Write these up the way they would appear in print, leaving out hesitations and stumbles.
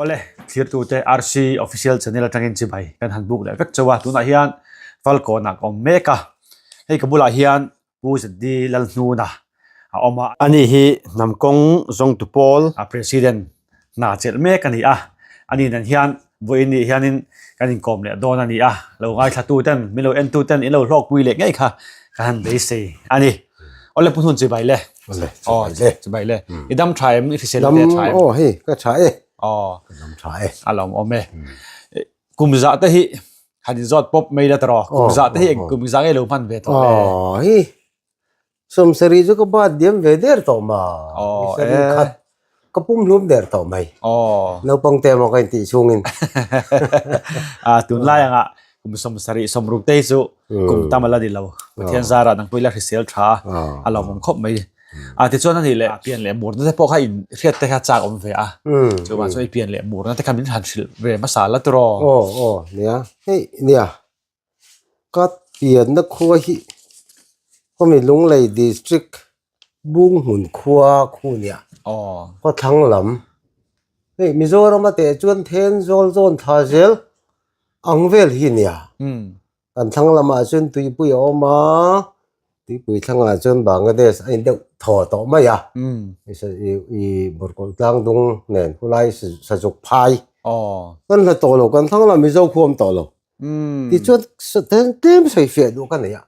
Awle, thlirtute RC Official Channel atangin chibai kan han buk leh vek chauh a, tunah hian Falkawnah ka awm mek a, hei ka bulah hian Pu ZD Lalhnuna a awm a. Ani hi hnam kawng zawngtu pawl a President hna chelh mek a ni a, ani nen hian vawiin nih hianin kan inkawm leh dawn a ni a, lo ngaithla ten min lo entu ten in lo hlawkpui leh ngei kha ka han beisei a ni. Awle Pu Hnun chibai le. Awle chibai le. Chibai le. I dam tha em? I hrisel te tha em? Aw hei ka tha e. Aw. Ka dam tha e. A lawmawm e. Kum zah te hi han inzawt pawp mai la tawh kum zah te hi eng kum zah nge lo hman ve tawh le aw hi sawmsarih chu ka bat diam ve der tawh ma sarih khat ka pum hlum der tawh mai aw naupang te emaw ka intih chhungin a tunlai anga kum sawmsarih sawmruk te hi chu kum tam ala ni lo Pathian zara nang pawh ila hrisel tha a lawmawm khawp mai. A tichuan a nih leh pian leh murna te pawh kha in hriat te kha chak awm ve a. Chuvang chuan i pian leh murna te kha min han hrilh ve hmasa la tiraw. Aw aw nia hei nia ka pianna khua hi khawmi Lunglei district Bunghmun khua khu nia khawthlang lam hei Mizoram a teh chuan Thenzawl zawn thla zel ang vel hi nia. Kan thlang lamah chuan tuipui a awm a, tuipui thlangah chuan Bangladesh a in deuh thaw tawh mai a, i Burkawlh tlang dung nen khulai Sazuk phai kan hla tawh lo, kan thlang lam Mizo khu a awm tawh lo. Tichuan tlem sawi fiah duh ka nei a,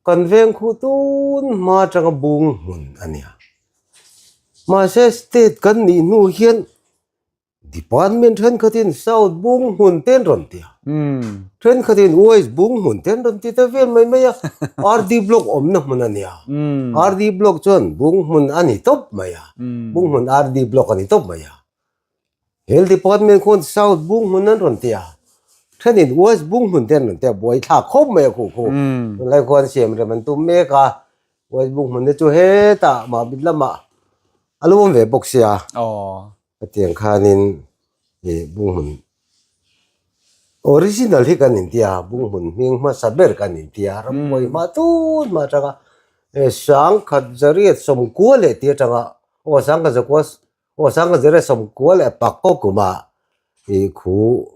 kan veng khu tun hma atanga bung hmun a nia. Mahse state kan nih hnu hian Department thenkhatin South bung hmun te an rawn ti a, thenkhatin West bung hmun te an rawn ti ta vel mai mai a, RD Block awmna hmun a nia, RD Block chuan bung hmun a ni tawp mai a, bung hmun RD Block a ni tawp mai a. Health Department khuan South bung hmun an rawn ti a, thenin West bung hmun te an rawn ti a, buaithlak khawp mai a khuh khuh. Tunlai khuan siam rem an tum mek a, West bung hmun te chu hetah Mahbit lamah a lo awm ve bawk sia. Hetiang khanin ih bunghmun original hi kan inti a, bunghmun hming hmasa ber kan inti a, ramhuai hma tun hma atanga eh sangkhat zariat sawmkua leh tih atanga aw sangkhat zakua aw sangkhat zariat sawmkua leh pakkaw kuma ih khu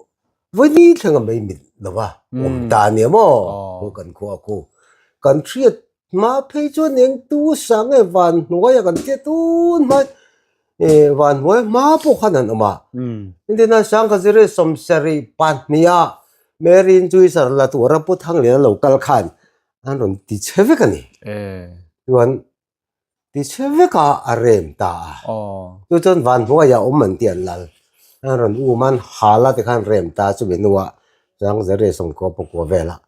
vawini thlenga mai mit lova awm ta a nia maw khu kan khua khu kan hriat Hma phei chuan eng tu sang nge van hnuaia kan tia tun hma eh van hnuai hma pawh khan an awm a engtin a sang kha zir sawmsarih pahniha Mary in chui sar la tura Pu Thangliana lo kal khan an rawn ti che vek a ni chuan ti che vek a a rem ta a chu chuan van hnuaiah awm an ti an lal an rawn um a an hal a tikhan rem ta chumi hnuah Sangzare sawmkua pakua velah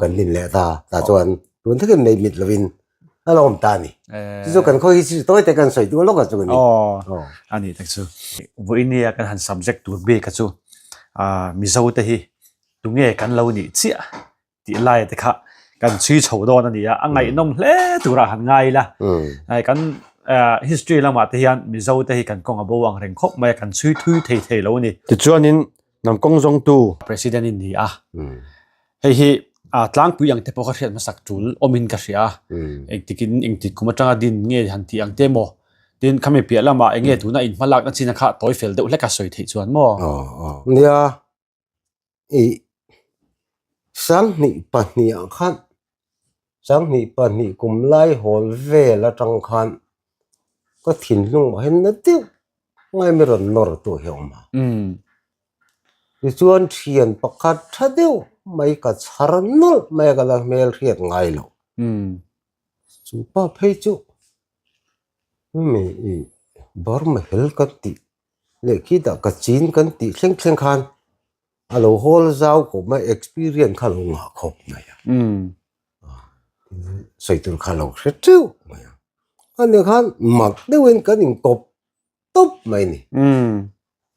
kan din leh ta tah chuan tun takin nei mit lovin a lo awm ta a ni. Chu chu kan khaw hi chu tawi te kan sawi duh lawk a chu a ni. Aw a ni tak chu. Vawinia kan han subject tur bik kha chu Mizo te hi tunge kan lo nih chiah tih lai te kha kan chhui chho dawn a ni a, a ngaihnawm hle turah han ngai ila. Kan history lamah te hian Mizo te hi kan kawng a bo ang reng khawp mai a, kan chhui thui thei thei lo a ni. Tichuanin Hnam kawng zawngtu President in ni a, hei hi tlangpui ang te pawh ka hriat hmasak tul awmin ka hria a, engtikin engtik kum atanga din nge han tih ang te maw, tin khami piah lamah eng nge tuna in hmalakna chin a kha tawi fel deuh hlek a sawi theih chuan maw? Nia, ih Sanghnih pahnih ah khan Sanghnih pahnih kum lai hawl vel atang khan ka thinlung ah hian na deuh ngai mi rawn nawr tu hi a awm a. Tichuan thian pakhat tha deuh mai ka chhar nawlh mai a ka la hmel hriat ngai loh. Chu pa phei chu mi ih Burma hel kan tih leh khitah ka chin kan tih thleng thleng khan a lo hawl zau khawp mai experience kha a lo ngah khawp mai a. Sawi tur kha a lo hre teuh mai a. Ani khan mak deuhin kan inkawp tawp mai a ni.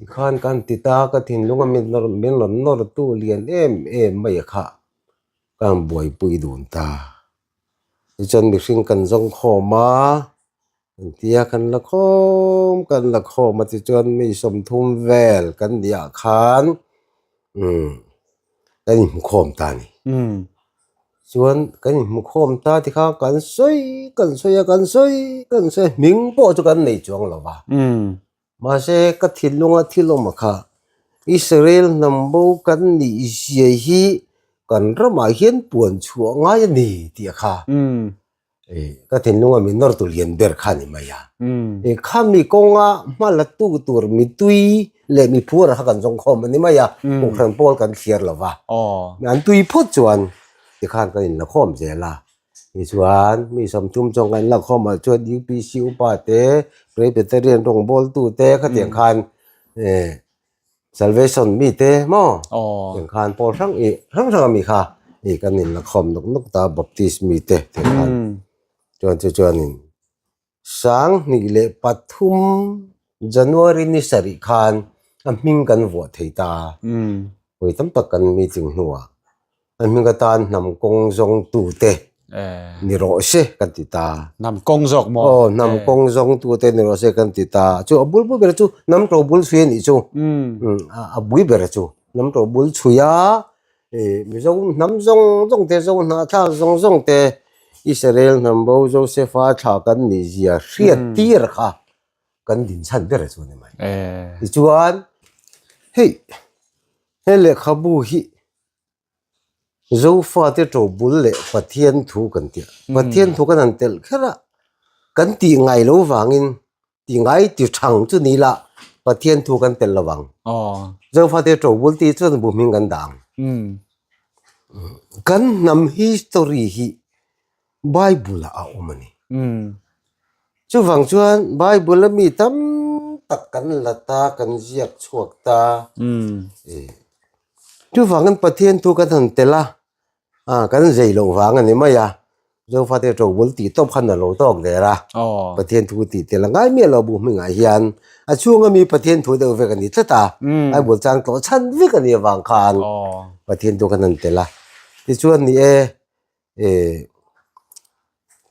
Tikhan kan ti ta ka thinlung a min nawr min rawn nawr tu lian em em mai a kha ka han buaipui dun ta. Tichuan mihring kan zawng khawm a. Engtia kan la khawm kan la khawm a tichuan mi sawmthum vel kan nih ah khan umm kan inhmu khawm ta a ni. Chuan kan inhmu khawm ta tikha kan sawi kan sawi a kan sawi kan sawi a hming pawh chu kan nei chuang lo va. Mahse ka thinlunga thil awm a kha Israel hnam bo kan nih zia hi kan ramah hian puan chhuah ngai a ni tih a kha. Ka thinlunga min nawr tu lian ber kha a ni mai a. Khami kawnga hma la tu tur mitui leh miphuar kha kan zawng khawm a ni mai a, Kohhran pawl kan thliar lo va. An tui phawt chuan tikhan kan inla khawm zel a. Tichuan mi 30 chuan kan inla khawm ah chuan UPC upa te, Presbyterian rawngbawltu te khatiang khan Salvation mi te maw tiang khan pawl hrang ih hrang hrang ami kha ih kan inla khawm nawk nawk ta Baptist mi te tiang khan chuan chu chuanin 2003 January ni sarih khan a hming kan vuah thei ta vawi tam tak kan meeting hnuah A hming atan hnam kawng zawngtu te ni rawh se kan ti ta. Hnam kawng zawk maw? Aw, hnam kawng zawngtu te ni rawh se kan ti ta. Chu a bul bul ber chu hnam to bul chhui a nih chu. A bui ber chu hnam to bul chhui a, Mizo hnam zawng zawng te, Zo hnahthlak zawng zawng te, Israel hnam bo Josefa thla kan nih zia hriat tir kha kan din chhan ber chu a ni mai. Tichuan, hei he lehkhabu hi Zofate ṭobul leh Pathian thu kan ti a, Pathian thu kan han telh kher a, kan tih ngai lo vangin ti ngai ti ṭhang chu ni la Pathian thu kan telh lo vang. Zofate ṭobul tih chuan bu hming kan dah ang. Kan hnam history hi Bible ah a awm a ni. Chuvang chuan Bible a mi tam tak kan la ta, kan ziak chhuak ta. Chuvangin Pathian thu kan han tel a, kan zei loh vang a ni mai a, Zofate ṭobul tih tawp khan a lo tawk der a, Pathian thu tih tel a ngai miah lo bu hmingah hian a chhunga mi Pathian thu deuh vek a ni tlat a, Bible chang tlawh chhan vek a nih avang khan Pathian thu kan han tel a. Tichuan ni e.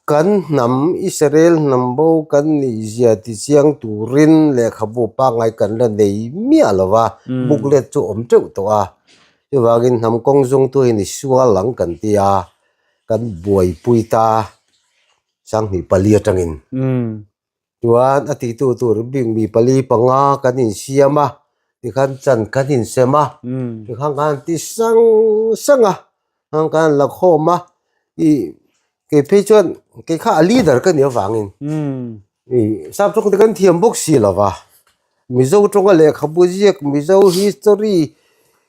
Kan hnam Israel hnam bo kan nih zia ti chiang turin lehkhabu pangngai kan la nei miah lo va, booklet chu awm teuh tawh a. Chuvangin hnam kawng zungtu hi ni sual ang kan ti a, kan buaipui ta 2004 atangin. Chuan a titu tur bik mi pali panga kan insiam a, tikhan chan kan insem a, tikhan kan ti sang sang a, hang kan la khawm a, ih kei phei chuan kei kha a leader ka nih avangin ih sap tawng te kan thiam bawk si lo va, Mizo tawnga lehkhabu ziak Mizo history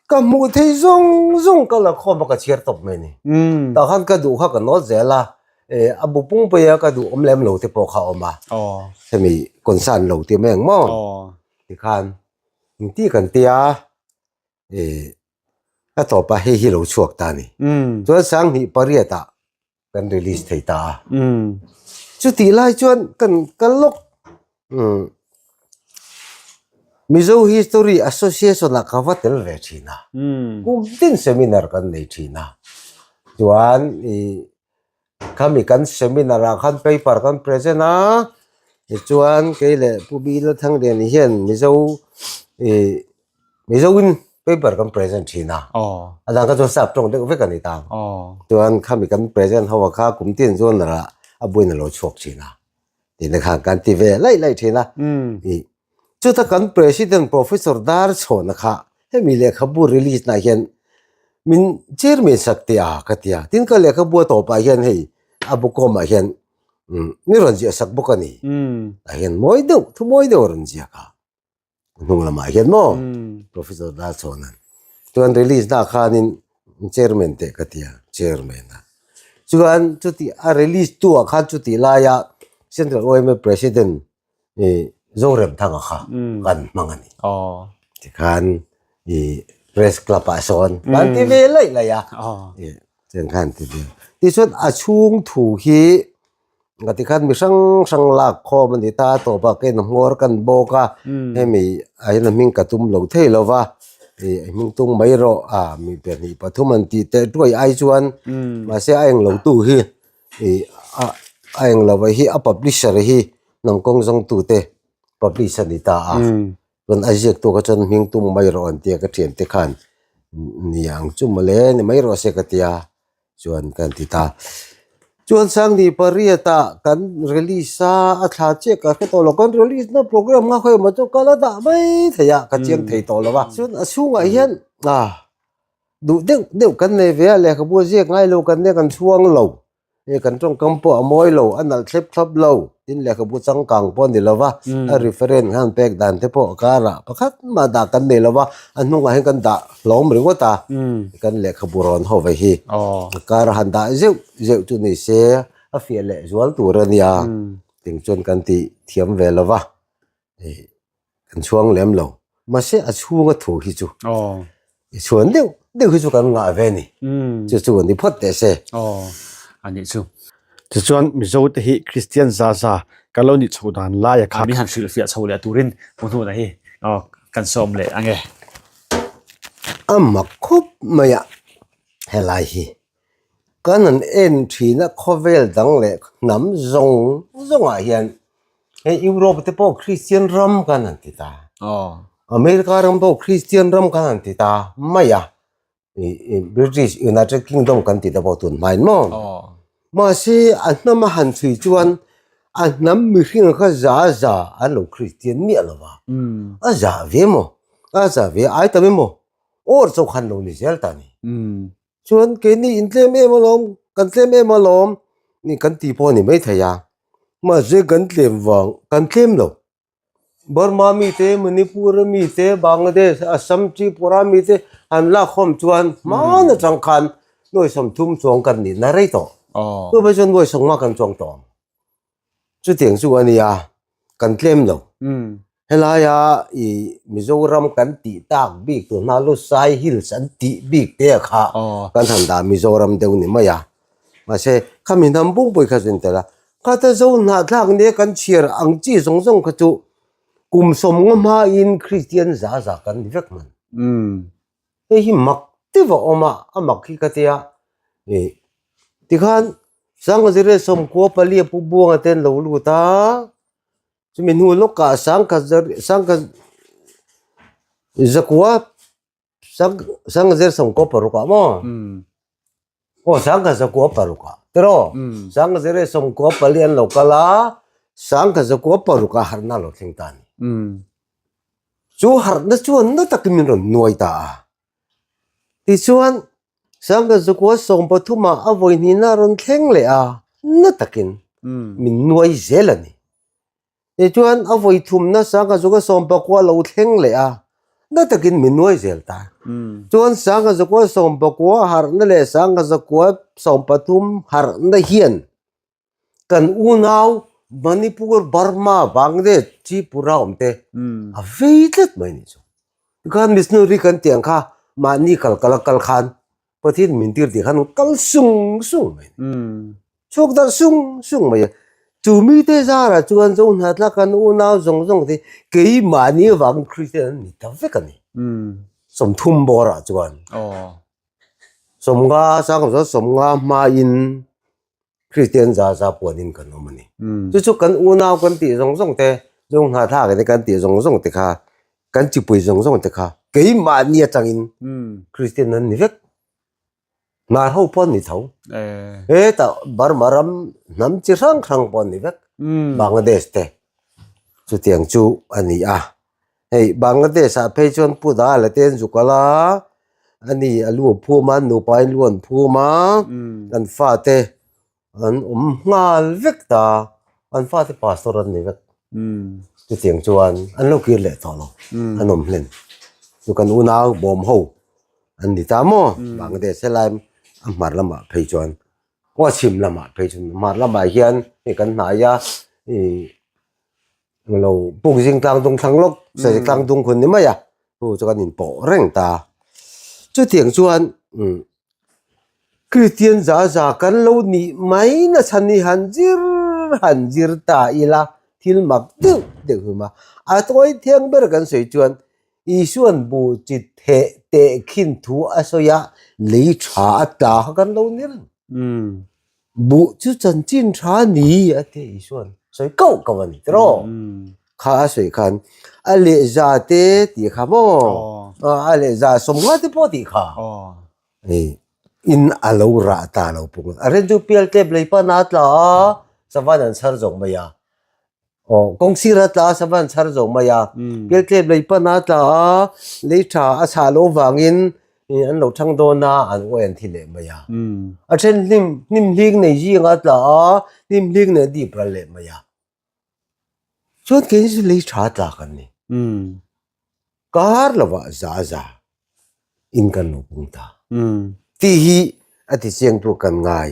ka hmuh thei zawng zawng ka la khawm a ka chhiar tawp mai a ni. Tah khan ka duh kha ka nawt zel a. A bu pung pawh a ka duh awm lem lo te pawh kha a awm a, hemi concern lo tih mai ang maw tikhan engti kan tia a tawp a hei hi lo chhuak ta a ni. Chuan 2008 ah kan release thei ta a, chutih lai chuan kan kal lawk Mizo History Association ah ka va tel ve thin a, kum tin seminar kan nei thin a, chuan ih khami kan seminar ah khan paper kan present a, tichuan kei leh Pu Bila Thangliani hian Mizo ih Mizo in paper kan present thin a, a dang kha chuan sap tawng deuh vek a ni ta, chuan khami kan present ho ah kha kum tin chuan a buain a lo chhuak thin a. Tihna khan kan ti ve laih laih thin a. I chuta kan President Professor Darchhawna kha hemi lehkhabu release na hian min chairman sak teh a ka ti a. Tin ka lehkhabu a tawpah hian hei a bukawmah hian mi rawn ziah sak bawk a ni. Tah hian mawi deuh thu mawi deuh a rawn ziak a. Hnung lamah hian maw Professor Darchhawna'n chuan release na khanin chairman teh ka ti a, chairman a. Chuan chuti a release tu ah khan chuti laia Central YMA President Zoremthanga kha kan hmang a ni. Tikhan press club ah sawn kan ti ve laih laih a. Chuan khan ti ve. Tichuan a chhung thu hi Nga tikhan mi hrang hrang lak khawm a ni ta a tawp ah keiin hmawr kan bawk a hemi ah hian a hming ka tum lo thei lo va ih a hming tung mai rawh a mi pahnih pathum an tih teh tuai ai chuan mahse a englo tu hi ih a a englo a hi a publisher hi hnam kawng zawng tu te publish a ni ta a chuan a ziak tu kha chuan hming tum mai rawh an tia ka thiante khan ni ang chu mawle ni mai rawh se ka tia. Chuan kan ti ta. Chuan Sangni pariatah kan release a, a thla chiah ka hre tawh lo. Kan release na program nga khawi emaw chu ka la dah mai thei a, ka chiang thei tawh lo a. Chuan a chhungah hian duh deuh deuh kan nei ve a, lehkhabu a ziak ngai lo kan nia kan chhuang lo. Hei kan tawngkam pawh a mawi lo, a nalh thlep thlap lo, tin lehkhabu changkang pawh a ni lo va, a reference khan pek dan te pawh a karah pakhat mah dah kan nei lo va, a hnungah hian kan dah hlawm ringawt a, kan lehkhabu rawn ho ve hi a karah han dah zeuh zeuh chu ni se a fiah leh zual tur a nia, ting chuan kan tih thiam ve lo va. Kan chhuang lem lo. Mahse a chhunga thu hi chu i chhuan deuh deuh hi chu kan ngah ve ni. Chu chu an ni phawt teh se. A nih chu. Tichuan Mizo te hi Kristian za za kan lo nih chhoh dan laia kha. Min han hrilhfiah chho leh turin hmu hnuna hi kan sawm leh ange. A mak khawp mai a helai hi. Kan han en thin a khawvel dang leh hnam zawng zawngah hian hei Europe te pawh Kristian ram kan han ti ta America ram pawh Kristian ram kan han ti ta mai a ih British United Kingdom kan ti te pawh tun hmain maw mahse a hnam a han chhui chuan a hnam mihring kha za za an lo Kristian miah lo va a za ve maw a za ve ai tam emaw awr chauh khan lo ni zel ta a ni. Chuan keini in tlem em alawm, kan tlem em alawm ni kan tih pawh a ni maithei a, mahse kan tlem vang, kan tlem lo. Burma mite, Manipur mite, Bangladesh, Assam, Tripura mite han lak khawm chuan hmaan atang khan nuai 30 chuang kan nihna rei tawh. Chuvang chuan nuai 50 kan chuang tawh ang. Chutiang chu a nia, kan tlem lo. Helaia i Mizoram kan tih tak bik tur hna Lusai Hills an tih bik te kha kan han dah Mizoram deuh ni mai a. Mahse, khami hnam pumpuii kha chu in tel a. Khata zo hnahthlak nia kan chhiar ang chi zawng zawng kha chu kum 50 hmain Kristian za za kan ni vek hman. Hei hi mak deuh a awm a, a mak hi ka tia ih tikhan Sangazire 94 a pu Buanga te an lo lut a, chumi hnu lawkah Sangkhat zakua Sangazire 96 ah maw aw 1906 ah tiraw 1994 an lo kal a 1906 ah harhna a lo thleng ta a ni. Chu harhna chuan na takin min rawn nuai ta a. Tichuan, Sangkazukua 13 ah a vawi hnihna a rawn thleng leh a, na takin min nuai zel a ni. Tichuan, a vawi thumna Sangkazukua 19 a lo thleng leh a, na takin min nuai zel ta. Chuan, Sangkazukua 19 harhna leh Sangkazukua 13 harhna hian Kan unau Manipur, Burma, Bangladesh, Tripura awm te a vei tlat mai ni chu. Tikhan missionary kan tih ang kha mahni kal kal a kal khan Pathian min tir tih khan kal sung sung mai ni. Chhuak darh sung sung mai a. Chu mite zarah chuan Zohnahthlak kan unau zawng zawng te keimahni avangin Kristian an ni ta vek a ni. 30 bawrah chuan. 50 sang chuan 50 hmain Kristian za za puanin kan awm a ni. Chu chu kan unau kan tih zawng zawng te, zawng hnahthlak te kan tih zawng zawng te kha, kan chipui zawng zawng te kha keimahni atangin Kristian an ni vek. Hnar ho pawh an ni tho. Hetah Burma ram hnam chi hrang hrang pawh an ni vek. Bangladesh te chutiang chu a ni a. Hei Bangladesh ah phei chuan Pu Dala te an zuk al a, ani a lu a phum a, an nupa in lu an phum a, an fate an awm nghal vek ta, an fate pastor an ni vek. Chutiang chuan an lo kir leh tawh lo, an awm hlen. Chu kan unau bawm ho an ni ta maw? Bangladesh helai a hmar lamah phei chuan aw a chhim lamah phei chuan hmar lamah hian hei kan hnai a ih lo puk zing tlang dung thlang lawk sawi tlang dung hun ni mai a chu chu kan inpawh reng ta chutiang chuan umm Kristian za za kan lo nih mai na chhan hi han zir han zir ta ila thil mak deuh deuh hi awm a a tawi thiang ber kan sawi chuan Isuan bu chi theh teh khin thu a sawi a lei tha a tla kha kan lo ni reng. Buh chu chanchin tha a ni a ti Isuan sawi kauh kauh a ni tiraw? Kha a sawi khan a lehza te tih kha maw? A lehza 50 te pawh tih kha. In a lo rah ta lo pung. A then chu pial tlep lei pan a tla a, savan an chhar zawk mai a. Aw, kawng sir a tla a, savan an chhar zawk mai a. Pial tlep lei pan a tla a, lei tha a chhah loh vangin an lo thang dawn a, an uai an thi leh mai a. A then hnim hnim hling nei zing a tla a, hnim hling nei a dip ral leh mai a. Chuan keini chu lei tha tla kan ni. Kar lovah za za in kan lo pung ta. Tih hi a ti chiangtu kan ngai.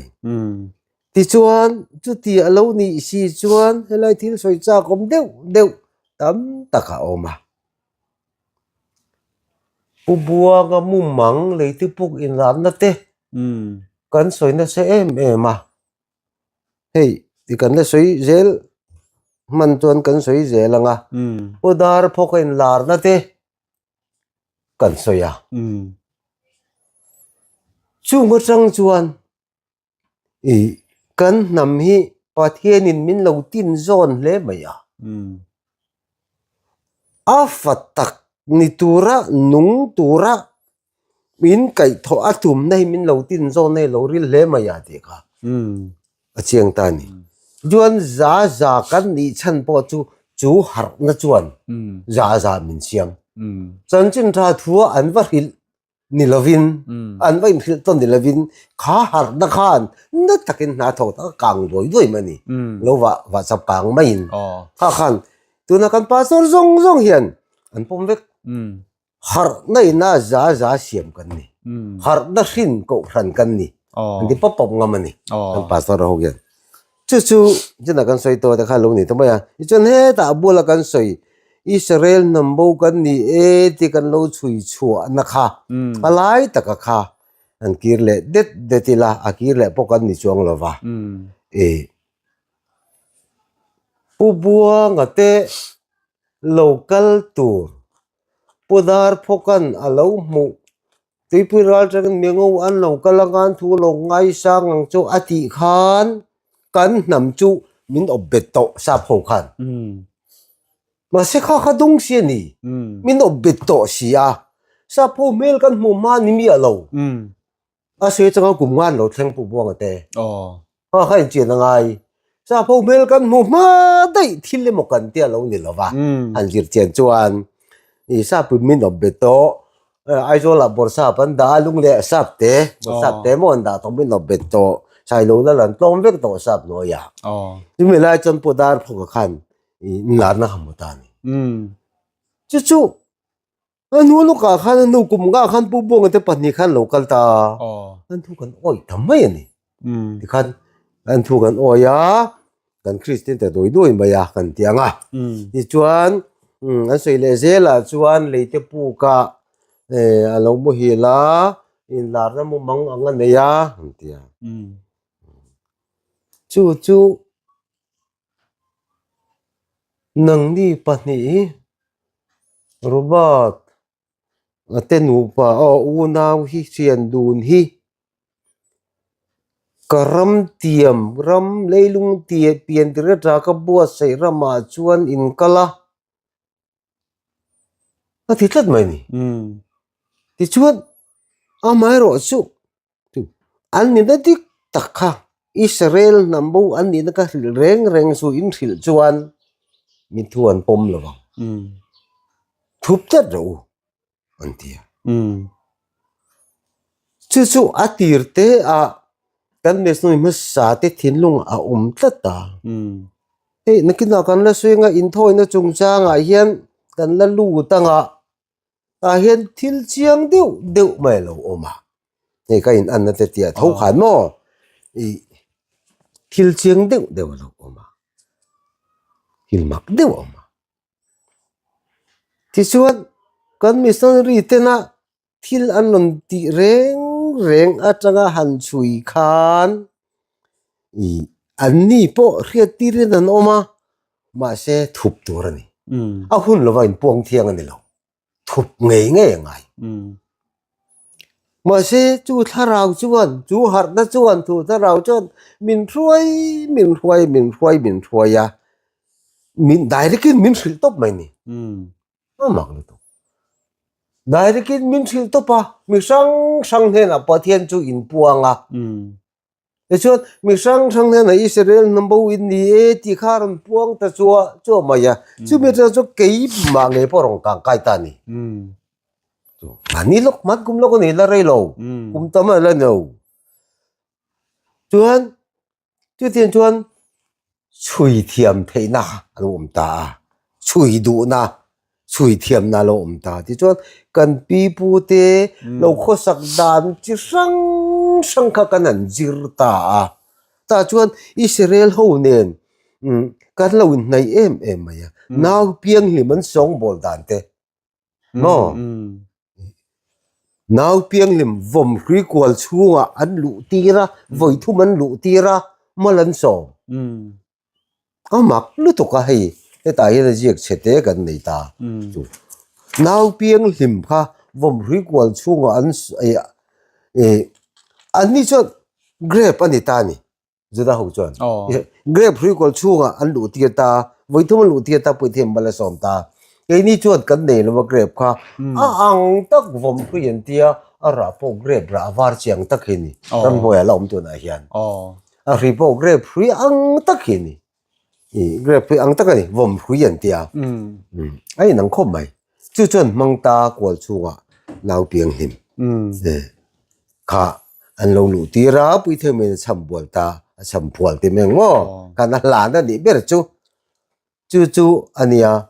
Tichuan chuti a lo nih si chuan helai thil sawi chak awm deuh deuh tam tak a awm a. Pu Buanga mumang leitipuk inrahna te kan sawi nasa em em a. Hei ti kan la sawi zel hman chuan kan sawi zel ang a pu dar phawk a inlar na te kan sawi a chung atang chuan ih kan hnam hi Pathianin min lo tin zawn hle mai a a fa tak ni tura nung tura Min kaihthawh a tumna hi min lo tin zawn a i lo ril hle mai a tih kha a chiang ta a ni. Chuan za za kan nih chhan pawh chu chu harhna chuan za za min siam. Chanchin tha thua an va hrilh ni lovin an va inhrilh tawn ni lovin kha harhna khan na takin hna thawk tak a kang duai duai mai a ni. Lo vah vah chap kang maiin kha khan tuna kan pastor zawng zawng hian an pawm vek. Harhna ina za za siam kan ni. Harhna hrin kohhran kan ni. An ti pawp pawp ngam a ni. Kan pastor ho hian. Chu chu chuna kan sawi tawh te kha lo ni ta mai a. Tichuan hetah a bula kan sawi Israel hnam bo kan ni e tih kan lo chhui chhuahna kha a lai taka kha an kir leh det det ila a kir leh pawh kan ni chuang lo va. E Pu Buanga te lo kal tur Pu Darphawka'n a lo hmuh Tuipui ral atangin mingo an lo kal a ngan thu lo ngaisang ang chu a tih khan kan hnam chu min awp bet tawh sap ho khan. Mahse kha kha dung si a ni. Min awp bet tawh si a. Sap ho hmel kan hmuh hma ni miah lo. A sawi atanga kum ngan lo thleng Pu Buanga te. Kha kha inchian a ngai. Sap ho hmel kan hmu hma daih thil emaw kan tia lo ni lova. Han zir chian chuan i sap in min awp bet tawh. Aizawl ah bawrhsap an dah a, lung leh sap te, bawrhsap te maw an dah tawh min awp bet tawh. Sailo lal an tlawm vek tawh sap hnuaiah. Chumi lai chuan Pu Darphawka khan i inlarna kha hmu ta a ni. Chu chu A hnu lawkah khan a hnu kum ngah khan Pu Buanga te pahnih khan lo kal ta a, an thu kan awih ta mai a ni. Tikhan an thu kan awih a, kan Kristian ta dawi dawi mai a kan ti ang a. Tichuan an sawi leh zelah chuan leite pukah a lo muhil a, inlarna mumang ang a nei a an ti a. Chu chu Nangni pahnih hi Robert a te nupa aw unau hi thian dun hi ka ram tiam ram leilung tia pian tir atanga ka buatsaih ramah chuan in kal a a ti tlat mai a ni. Tichuan amaherawhchu An nihna dik tak kha Israel hnam bo an nihna kha hrilh reng reng chu in hrilh chuan mi thu an pawm lo ang. Thup tlat rawh u an ti a. Chu chu a tir te ah kan Missionary hmasa te thinlung a awm tlat a. Hei nakinah kan la sawi anga inthawina chungchangah hian kan la lut anga Tah hian thil chiang deuh deuh mai a lo awm a, hei ka in anna te tia tho khan maw ih thil chiang deuh deuh a lo awm a, thil mak deuh a awm a. Tichuan kan missionary tena thil an rawn tih reng reng atanga han chhui khan ih anni pawh hriat tirin an awm a. Mahse thup tur a ni. A hun lova inpuang thiang a ni lo. Thup ngei ngei a ngai. Mahse chu thlarau chuan, chu harhna chuan, chu thlarau chuan min hruai, min hruai, min hruai, min hruai a. Min direct in min hrilh tawp mai ni. A mak lutuk. Direct in min hrilh tawp a, mi hrang hrang hnenah Pathian chu inpuang a. Tichuan, mi hrang hrang hnenah Israel hnam bo in ni e tih kha a rawn puang ta chuah chuah mai a. Chumi atang chuan keimah ngei pawh a rawn kang kai ta a ni. Mahni lawk hman kum lawk a ni la rei lo, kum tam a la ni lo. Chuan Chutiang chuan chhui thiam theihna a lo awm ta a, chhui duhna, chhui thiamna a lo awm ta. Tichuan kan pi pu te lo khawsak dan chi hrang hrang kha kan han zir ta a, tah chuan Israel ho nen kan lo inhnaih em em mai a, nau pianghlim an sawngbawl dan te. Maw? Nau pianghlim vawm hrui kual chhungah an luh tir a, vawi thum an luh tir a, mal an sawm. A mak lutuk a hei, hetah hian a ziak chhe te kan nei ta. Chu nau pianghlim kha vawm hrui kual chhungah an an ni chuan grape a ni ta a ni. Juda ho chuan grape hrui kawl chhungah an luh tir ta, vawi thum an luh tir ta, puithiam bal a sawm ta. Keini chuan kan nei lova grape kha a ang tak vawm hrui an tia, a rah pawh grape rah a var chiang tak hi a ni, ramhnuaiah la awm tunah hian. A hrui pawh grape hrui ang tak hi a ni. I grape hrui ang tak a ni, vawm hrui an tia. A inang khawp mai. Chu chuan hmang ta kual chhungah nau pianghlim kha an lo luh tir a, puitheumin a chham bual ta, a chham phual ti mai ang maw? Khan a hlan a nih ber chu. Chu chu a nia.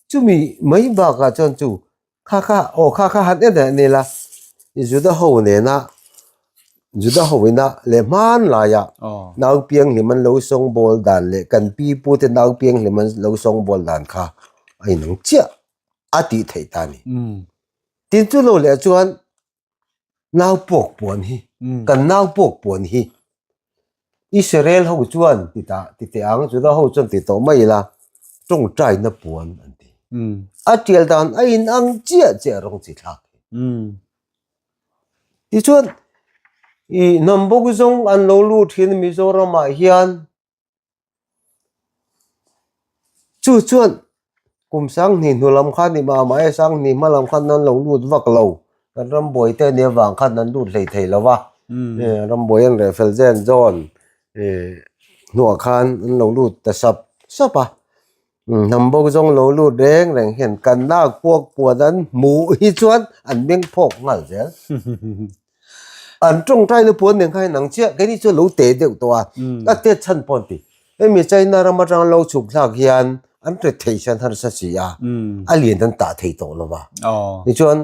Chumi mai bakah chuan chu Kha kha aw kha kha han en en ila Juda ho nena Juda ho ina leh hmanlaia nau pianghlim an lo sawngbawl dan leh kan pi pu te nau pianghlim an lo sawngbawl dan kha a inang chiah a tih theih ta a ni. Tin chu lo leh chuan Nau puak puan hi, kan nau puak puan hi Israel ho chuan ti ta ti teh ang, Juda ho chuan ti tawh mai ila tawngtaina puan an ti. A tial dan a in ang chiah chiah rawng chi thlak hi. Tichuan i hnam bawk zawng an lo lut thin Mizoramah hian Chu chuan kum sanghnih hnu lam khan ni mah mah e, sanghnih hma lam khan an lo lut vak lo. Kan rambuai te nia vang khan an lut hlei thei lo va, rambuai an reh fel zen zawn hnuah khan an lo lut ta sap sap a. Hnam bo zawng lo lut reng reng hian kan lak puak puan an hmuh hi chuan an meng phawk nghal zel. An tawngtai na puan nen khan inang chiah keini chu lo te deuh tawh a, a tet chhan pawh an ti. Hemi China ram atanga lo chhuk thlak hian an ret thei hian harsa si a, a lian an tah thei tawh lo va. Tichuan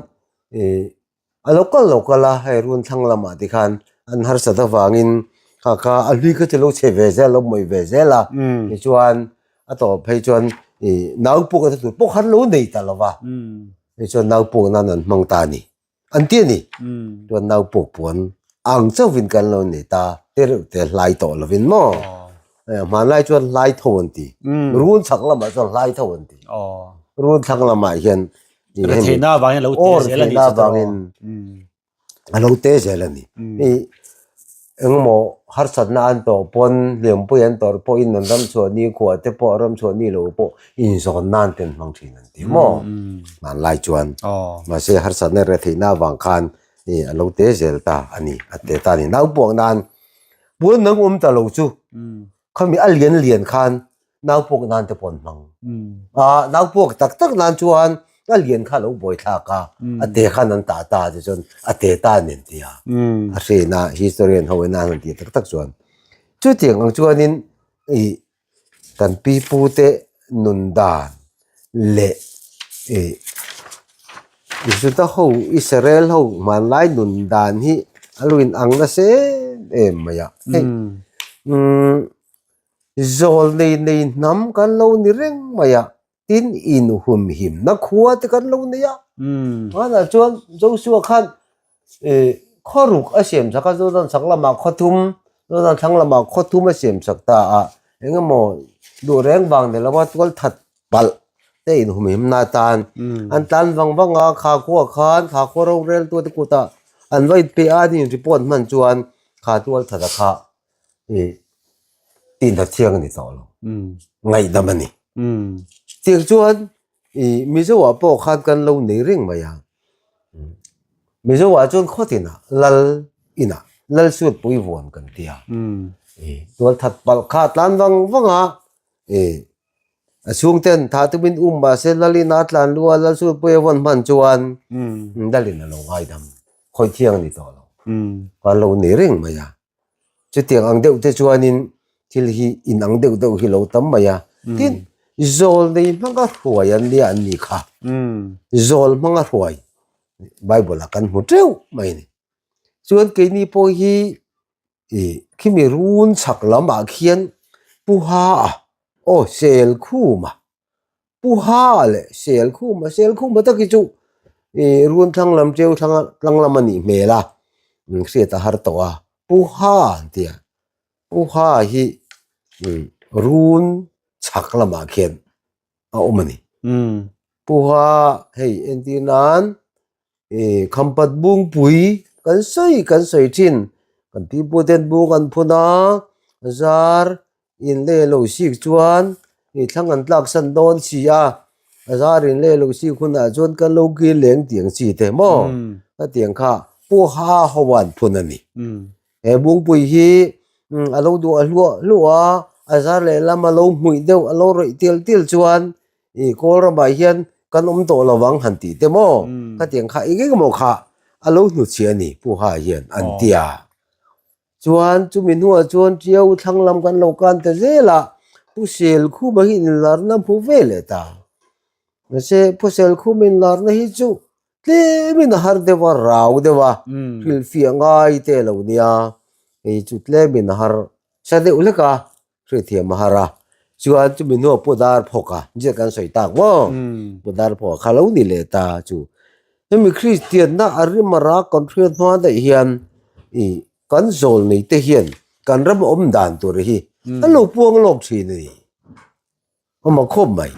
A lo kal lo kal a, hei run thlang lamah te khan an harsat avangin kha kha a hlui kha chu lo chhe ve zel, lo mawih ve zel a. Tichuan a tawp phei chuan ih nau puk a tur pawh khan lo nei ta lo va. Tichuan nau puk nan an hmang ta a ni. An ti a ni. Chuan nau puk puan ang chauhin kan lo nei ta, te reuh te hlai tawh lovin maw. Hmanlai chuan hlai tho an ti. Run chhak lamah chuan hlai tho an ti. Run thlang lamah hian Retheihna avangin a lo te zel a ni. Retheihna avangin a lo te zel a ni. Engmaw harsatna an tawh pawn hliampui an tawrh pawhin an ram chhuah ni khuah te pawh ram chhuah ni lo pawh inzawn nan te an hmang thin an ti maw? Hmanlai chuan. Mahse harsatna retheihna avang khan a lo te zel ta a ni. A te ta a ni. Nau puak nan puan nang awm ta lo chu khami a lian lian khan nau puak nan te pawh an hmang. A nau puak tak tak nan chuan a lian kha lo buai thlak a, a te khan an tah ta te chuan a te ta an en ti a. A hrena historian ho ina an tih tak tak chuan. Chutiang ang chuanin i kan pi pu te nun dan leh i Juda ho Israel ho hmanlai nun dan hi a lo in ang nasa em em mai a. Hei umm Zawl nei nei hnam kan lo ni reng mai a, tin inhumhimna khua te kan lo nei a. Hmanah chuan Joshua khan khaw ruk a siam sak a, Jordan chhak lamah khaw thum, Jordan thlang lamah khaw thum a siam sak ta a, eng emaw duh reng vang ni lova tual that palh te inhumhimna atan an tlan vang vang a, kha khua khan kha khaw roreltu te kutah an va inpe a, an inreport hman chuan kha tual that a kha Tihna thiang a ni tawh lo. Ngaihdam a ni. Tiang chuan i Mizo ah pawh khan kan lo nei reng mai a. Mizo ah chuan khawtinah lal inah lal suatpui vuan kan ti a. Tual that palh kha a tlan vang vang a, a chhungten tha tumin um mahse lal ina a tlan lu a, lal suatpui a vawn hman chuan lal in a lo ngaidam khawi thiang a ni tawh lo. Kan lo ni reng mai a. Chutiang ang deuh te chuanin thil hi inang deuh deuh hi lo tam mai a. Tin, zawl nei hmanga hruai an nia an ni kha. Zawl hmanga hruai Bible ah kan hmu teuh mai a ni. Chuan keini pawh hi ih khimi run chhak lamah khian Pu Ha a aw Selkhuma Pu Ha leh Selkhuma Selkhuma tak hi chu ih run thlang lam teu thlang tlang lam a nih hmel a hriat a har tawh a Pu Ha an ti a Pu Ha hi run chhak lamah khian a awm a ni. Pu Ha hei entir nan ih Khampat Bungpui kan sawi kan sawi thin kan pipu ten bung an phun a zar in leh lo sik chuan ih thlang an tlak san dawn si a a zar in leh lo sik hunah chuan kan lo kil leng tiang chi te maw hetiang kha Pu Ha ho an phun a ni. He Bungpui hi a lo duh a hluah hluah a, a zar lehlam a lo hmuih deuh a lo rawih tial tial chuan ih kawl ramah hian kan awm tawh lo vang han tih te maw khatiang kha eng eng emaw kha a lo hnuchhiah a ni Pu Ha hian an ti a. Chuan chumi hnuah chuan Tiau thlang lam kan lo kan ta zel a, Pu Selkhuma hi inlarna hmu ve leh ta. Mahse Pu Selkhuma inlarna hi chu tlemin a har deuh a, rau deuh a, hrilhfiah ngai te a lo nia, hei chu tlemin a har sa deuh hlek a. Hriathiam a har a, chuan chumi hnuah Pu Darphawk a, ziak kan sawi tak maw? Pu Darphawk a kha lo ni leh ta chu. Hemi Kristianna a rim a rak kan hriat hma daih hian ih kan zawl nei te hian kan ram awm dan tur hi an lo puang lawk thin a ni. Awm a khawp mai.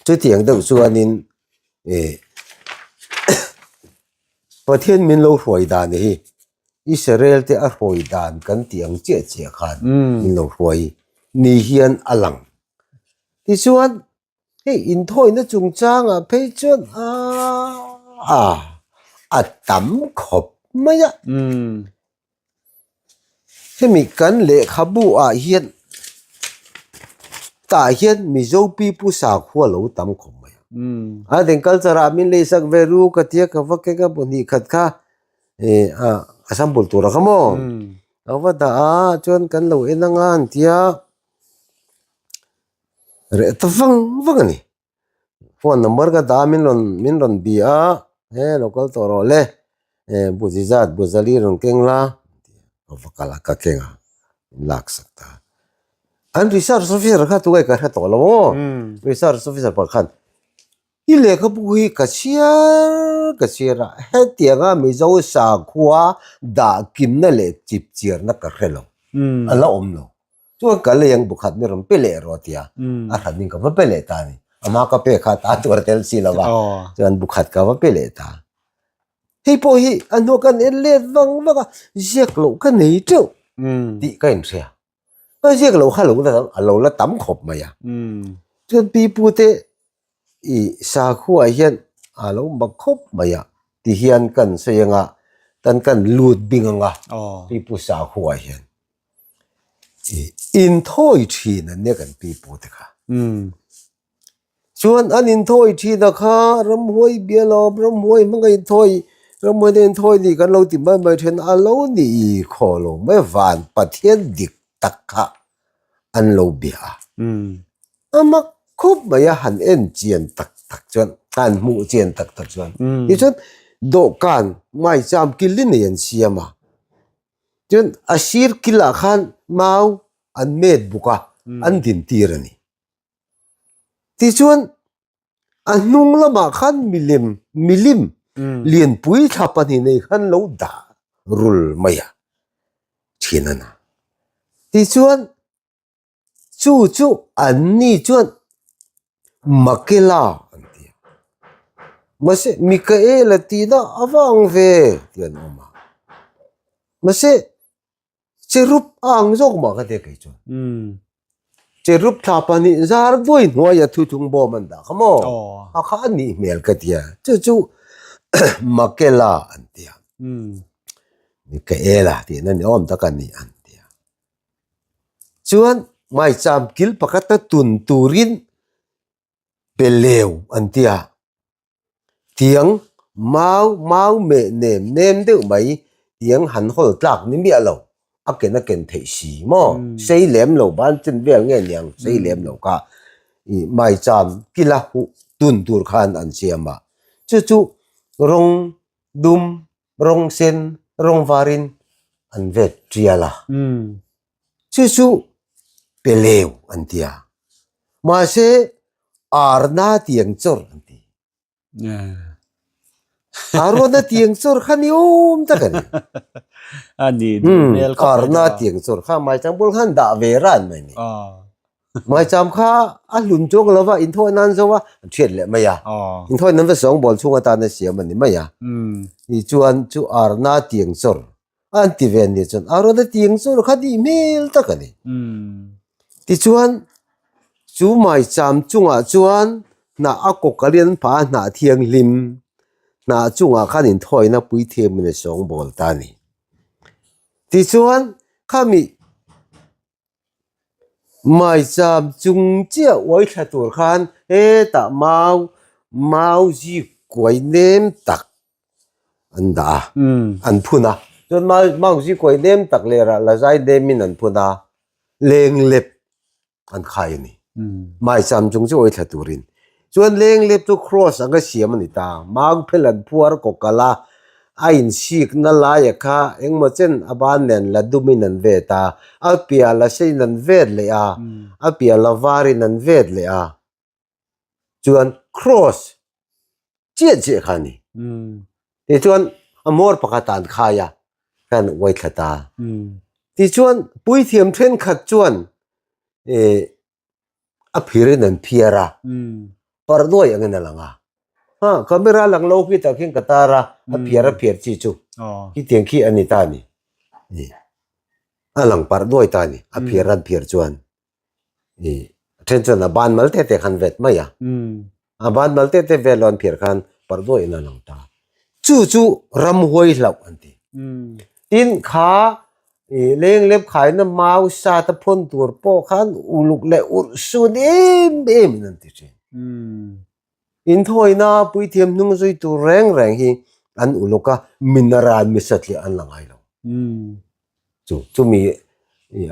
Chutiang deuh chuanin ih Pathian min lo hruai dan hi Israel te a hruai dan kan tih ang chiah chiah khan min lo hruai ni hian a lang. Tichuan hei inthawina chungchangah phei chuan aaa a tam khawp mai a. Hemi kan lehkhabu ah hian tah hian Mizo pipu sakhua lo tam khawp mai a. A den culture ah min leisak ve ru ka tia ka va keng a pahnih khat kha ih a a sample tur a kha maw a va dah a chuan kan lo en anga an tia reh ta vang vang a ni. Phone number ka dah a min rawn min rawn bi a he lo kal tawh rawh le eh bu zi zat bu zali rawn keng la ka va kal a ka keng a min lak sak ta an research officer kha tunge ka hre tawh lo aw research officer pakhat khan i lehkhabu hi ka chhiar ka chhiar a hetianga Mizo sakhua dah kimna leh chip chiarna ka hre lo a la awm lo. Chuan ka lei ang bukhat mi rawn pe leh rawh tia a hran in ka va pe leh ta a ni. Ama ka pe kha ta tur a tel si lo va, chuan bukhat ka va pe leh ta. Hei pawh hi a hnuah kan en let vang vang a, ziak loh ka nei teuh tih ka inhria. Ka ziak loh kha a lo la tam khawp mai a. Chuan pi pu te I sakhuaah hian a lo mak khawp mai a ti hian kan sawi anga tan kan lut bing anga pipu sakhuaah hian i inthawi thin an nia kan pipu te kha. Chuan an inthawi thin a kha ramhuai bia lo ramhuai hmanga inthawi ramhuai te inthawi ni kan lo ti mai mai thin a lo ni khaw lo mai van Pathian dik tak kha an lo bia a. A mak khup mai a han en chian tak tak chuan han hmuh chian tak tak chuan tichuan dawhkan maicham kil hi nei an siam a chuan a sir kilah khan mau an met bawk a an din tir a ni tichuan a hnung lamah khan milem milim lianpui thla pahnih nei khan lo dah rul mai a thin a na tichuan. Chu chu anni chuan Makela an ti a. Mahse Mikaela tihna a va ang ve tih an awm a. Mahse Cherub a ang zawk mah ka ti a kei chuan. Cherub thla pahnih zar duai hnuaia thuthlung bawm an dah kha maw? A kha a nih hmel ka ti a. Chu chu. Makela an ti a. Mikaela tihna ni awm tak a ni an ti a. Chuan maicham kil pakhata tun turin Peleu an ti a. Tiang mau mau meh nem nem deuh mai tiang han hawl tlak ni miah lo a ken a ken theih si maw sei lem lo ban chen vel nge niang sei lem lo kha ih maicham kila huh tun tur khan an siam a chu chu rawng dum rawng sen rawng varin an vet tial a chu chu peleu an ti a mahse arna tiang chawr an ti. Arona tiang chawr kha ni awm tak a ni. A ni duh hmel khawp mai Arna tiang chawr kha maicham bul khan dah ve ran mai ni. Maicham kha a hlun chuang lo va inthawi nan zo a an thiat leh mai a. Inthawi nan va sawngbawl chhung atana siam a ni mai a. Ni chuan chu arna tiang chawr an ti ve ni chuan Arona tiang chawr kha nih hmel tak a ni. Tichuan chu maicham chungah chuan hnah a kawk a lian phah a hnah thianghlim hnah chungah khan inthawina puithiamin a sawngbawl ta a ni. Tichuan khami maicham chung chiah uai thla tur khan hetah mau mau zik kuai nem tak an dah a an phun a chuan mau mau zik kuai nem tak leh rah la zai nemin an phun a lenglep an khai a ni. Maicham chung chu awithla turin. Chuan lenglep chu cross anga siam a ni ta. Mau phel an phuar kawkal a, a insikna laia kha engmaw chen a ban nen la dumin an vet a, a piah la seiin an vet leh a, a piah la varin an vet leh a. Chuan cross chiah chiah kha a ni. Tichuan a hmawr pakhat ah an khai a, khan uai thla ta. Tichuan puithiam thenkhat chuan eh a phir in an phiar a, parduai angin a lang a. Ha camera lang lo khi tah khian ka tar a, a phiar a phiar chi chu khitiang khi a ni ta a ni. A lang parduai ta a ni, a phiar an phiar chuan. A then chuan a ban mal te te khan vet mai a, a ban mal te te vel lo an phiar khan parh duai in a lang ta. Chu chu ramhuai hlauh an ti. Tin kha lenglep khaina mau sat a phawn tur pawh khan uluk leh urh sun em em in an ti thin. Inthawina puithiam hnung zui tur reng reng hi an uluk a, minaran mi satliah an la ngai lo. Chu chumi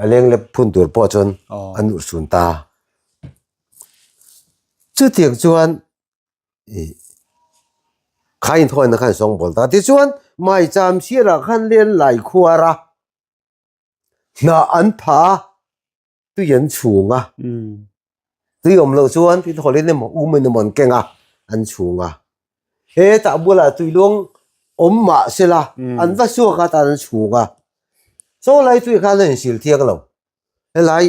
a lenglep phun tur pawh chuan an urhsun ta. Chutiang chuan kha inthawina khan sawngbawl ta. Tichuan maicham sirah khan len lai khuar a, hnah an phah a, tui an chhung a, tui awm loh chuan tui thawlin emaw um in emaw an keng a, an chhung a. Hetah bulah tui luang awm mah sela an va chhuak a tan an chhung a. Saw lai tui khan a insil thiang lo. Helai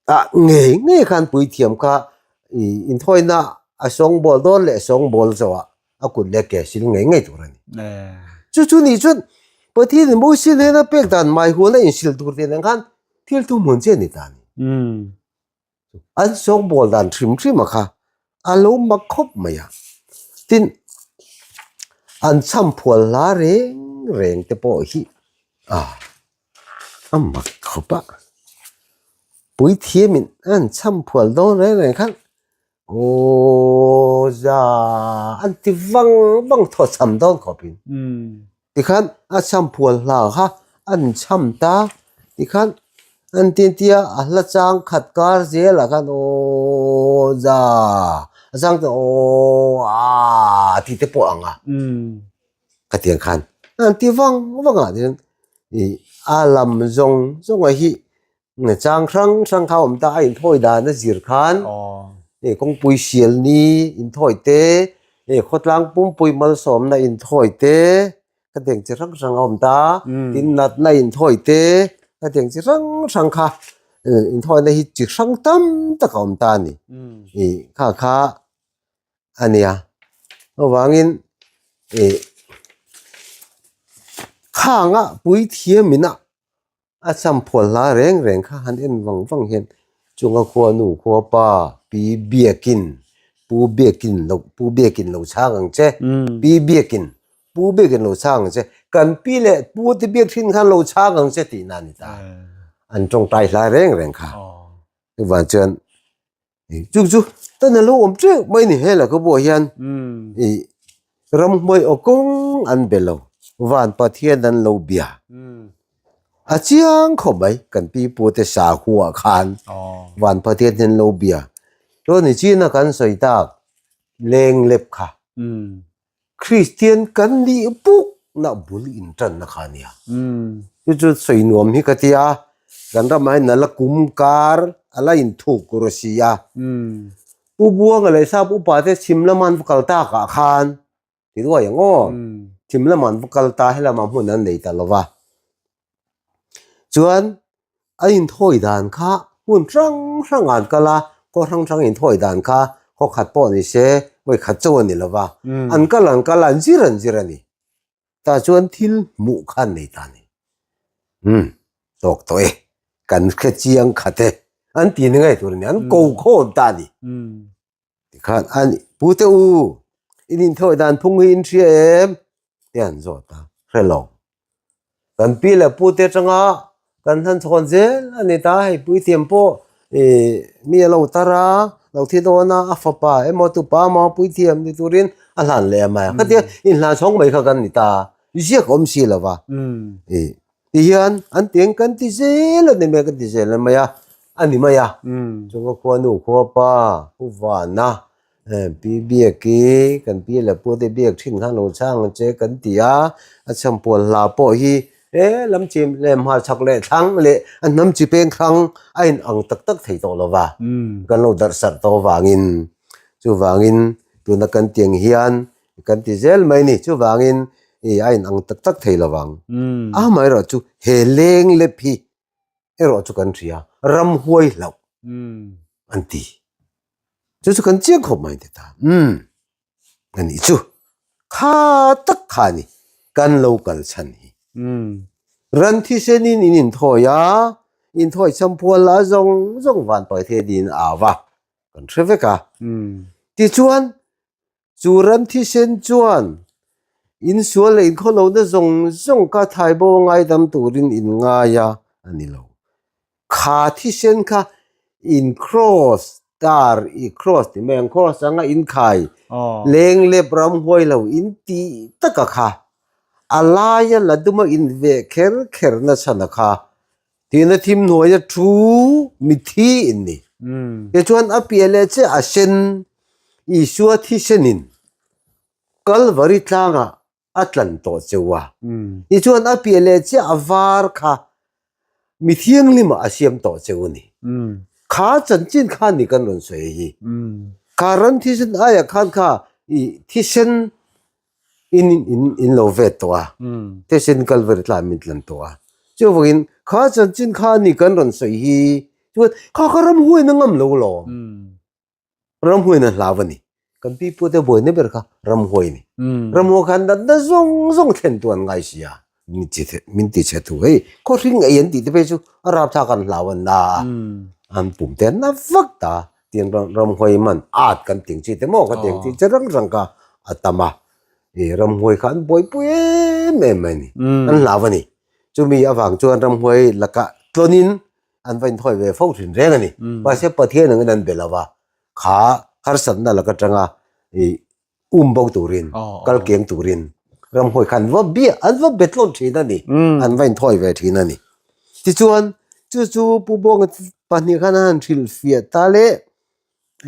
ah ngei ngei khan puithiam kha ih inthawina a sawngbawl dawn leh sawngbawl zawhah a kut leh ke sil ngei ngei tur a ni. Chu chu nih chuan Pathian in Mosia hnena pek dan mai huan a insil tur tih nen khan thil thu hmun che a ni ta a ni. An sawngbawl dan hrim hrim a kha a lo mak khawp mai a. Tin, an chham phual hla reng reng te pawh hi a a mak khawp a. Puithiamin an chham phual dawn reng reng khan Aw za an ti vang vang thaw cham dawn khawp in. Tikhan a cham phual hla kha an cham ta tikhan an tin tia a hla chang khat kar zel ah khan aw za a chang te aw a tih te pawh ang a khatiang khan an ti vang vang ah chuan ih a lam zawng zawng ah hi Chang hrang hrang kha awm ta a inthawi dan a zir khan hei kawngpui sial ni inthawi te hei khawtlang pumpui malsawmna inthawi te ka tiang chi hrang hrang a awm ta tin natna inthawi te ka tiang chi hrang hrang kha inthawina hi chi hrang tam tak a awm ta a ni ih kha kha a nia chuvangin ih khanga puithiam ina. A champhual hla reng reng kha han en vang vang hian chunga khua nu khua pa pi biakin Pu Biakin lo Pu Biakin lo chhang ang che, Pi Biakin Pu Biakin lo chhang ang che, kan pi leh pu te biak thin khan lo chhang ang che tihna a ni ta. An tawngtai hlai reng reng kha. Chuvang chuan chu chu tan a lo awm teuh mai ni he lehkhabuah hian ih ramhnuai aw kawng an be lo, van Pathian an lo bia. A chiang khawp mai kan pi pu te sahuah khan van Pathian hi an lo bia. Chuan i china kan sawi tak leng lep kha Kristian kan nih buk na bul intanna kha a nia. Chu chu sawi nuam hi ka ti a, kan ramah hian a la kum kar a la inthuk tur a si a. Pu Buanga leh Sap upa te chhim lama an va kal takah khan ti ruai ang aw, chhim lama an va kal ta helamah hmun an nei ta lo va. Chuan a inthawi dan kha hmun hrang hrang ah an kal a, khaw hrang hrang inthawi dan kha khaw khat pawh ni se vawi khat chauh a ni lo va, an kal an kal a, an zir an zir a ni. Tah chuan thil hmuh kha an nei ta a ni. Umm tawk tawh e, kan hre chiang khat e, an ti ni ngei tur a ni, an ko khawm ta a ni. Tikhan a ni, Pute u, in inthawi dan phung hi in hria em? Te an zawt a, hre lo. Kan pi leh pute atanga kan hlan chhawn zel a ni ta, hei puithiam pawh ih mi a lo tar a, lo thi dawn a, a fapa emaw tupa emaw puithiam ni turin a hlan leh a mai a, khatia inhlan chhawng mai kha kan ni ta, ziak awm si lo va, ih Tihian an teng kan ti zel a ni mai a, kan ti zel a mai a, a ni mai a. Chunga khua nu khua pa Pu Vana Pi Biaki kan pi leh pu te biak thin khan lo chhang ang che kan ti a, a chhampual hla pawh hi he lam chi leh hmarchhak leh thlang leh a hnam chi peng hrang a in ang tak tak thei tawh lo va, kan lo darh sarh tawh avangin chuvangin tuna kan tiang hian Kan ti zel mai ni. Chuvangin i a inang tak tak thei lovang. Amaherawh chu he leng lep hi erawh chu kan hria, ramhuai hlauh an ti. Chu chu kan chiang khawp mai ti ta. Umm a nih chu. Kha tak kha a ni kan lo kal chhan hi. Ran thisenin in inthawi a, inthawi chhampual lah zawng zawng van paithei niin a au va, kan hre vek a. Tichuan Chu ram thisen chuan insual leh inkhawlohna zawng zawng kha thaibo a ngaidam turin in ngai a, a ni lo. Kha thisen kha in cross tar i cross ti mai ang, cross anga inkhai leng lep ramhuai lo in tih taka kha a laia la duma inveh kher kher nachhan a kha Tina thim hnuaia thu mithi in ni. Tichuan a piah leh che a sen Isua thisenin Kalvari tlangah a tlan tawh cheu a. Tichuan a piah leh che a var kha mi thianghlimah a siam tawh cheu a ni. Kha chanchin kha ni kan rawn sawi hi. Kha ran thisen aiah khan kha i thisen in in in lo vet tawh a thisen Kalvari tlan min tlan tawh a chuvangin kha chanchin kha a ni kan rawn sawi hi chuan kha kha ramhuain a ngam lo lawm ramhuain a hlau a ni kan pi pu te buaina ber kha ramhuai a ni ramhuai khan natna zawng zawng thlen tu an ngai si a min ti min ti chhe thu hei khaw hring ei an tih te phei chu a rapthlak an hlau an na a an pum te an na vak ta. Tiang ramhuai man at kan tih ang chi te maw ka tih ang chi che rang rang kha a tam a, ih ramhuai kha an buaipui em em mai a ni, an hlau a ni. Chumi avang chuan ramhuai lakah tlawnin an va inthawi ve fo thin reng a ni. Mahse Pathian angin an be lo va, kha harsatna lak atanga ih um bo turin, kal keng turin ramhuai kha an va bia, an va be tlawn thin a ni, an va inthawi ve thin a ni. Tichuan, chu chu Pu Buanga pahnih khan a han hrilhfiah ta le,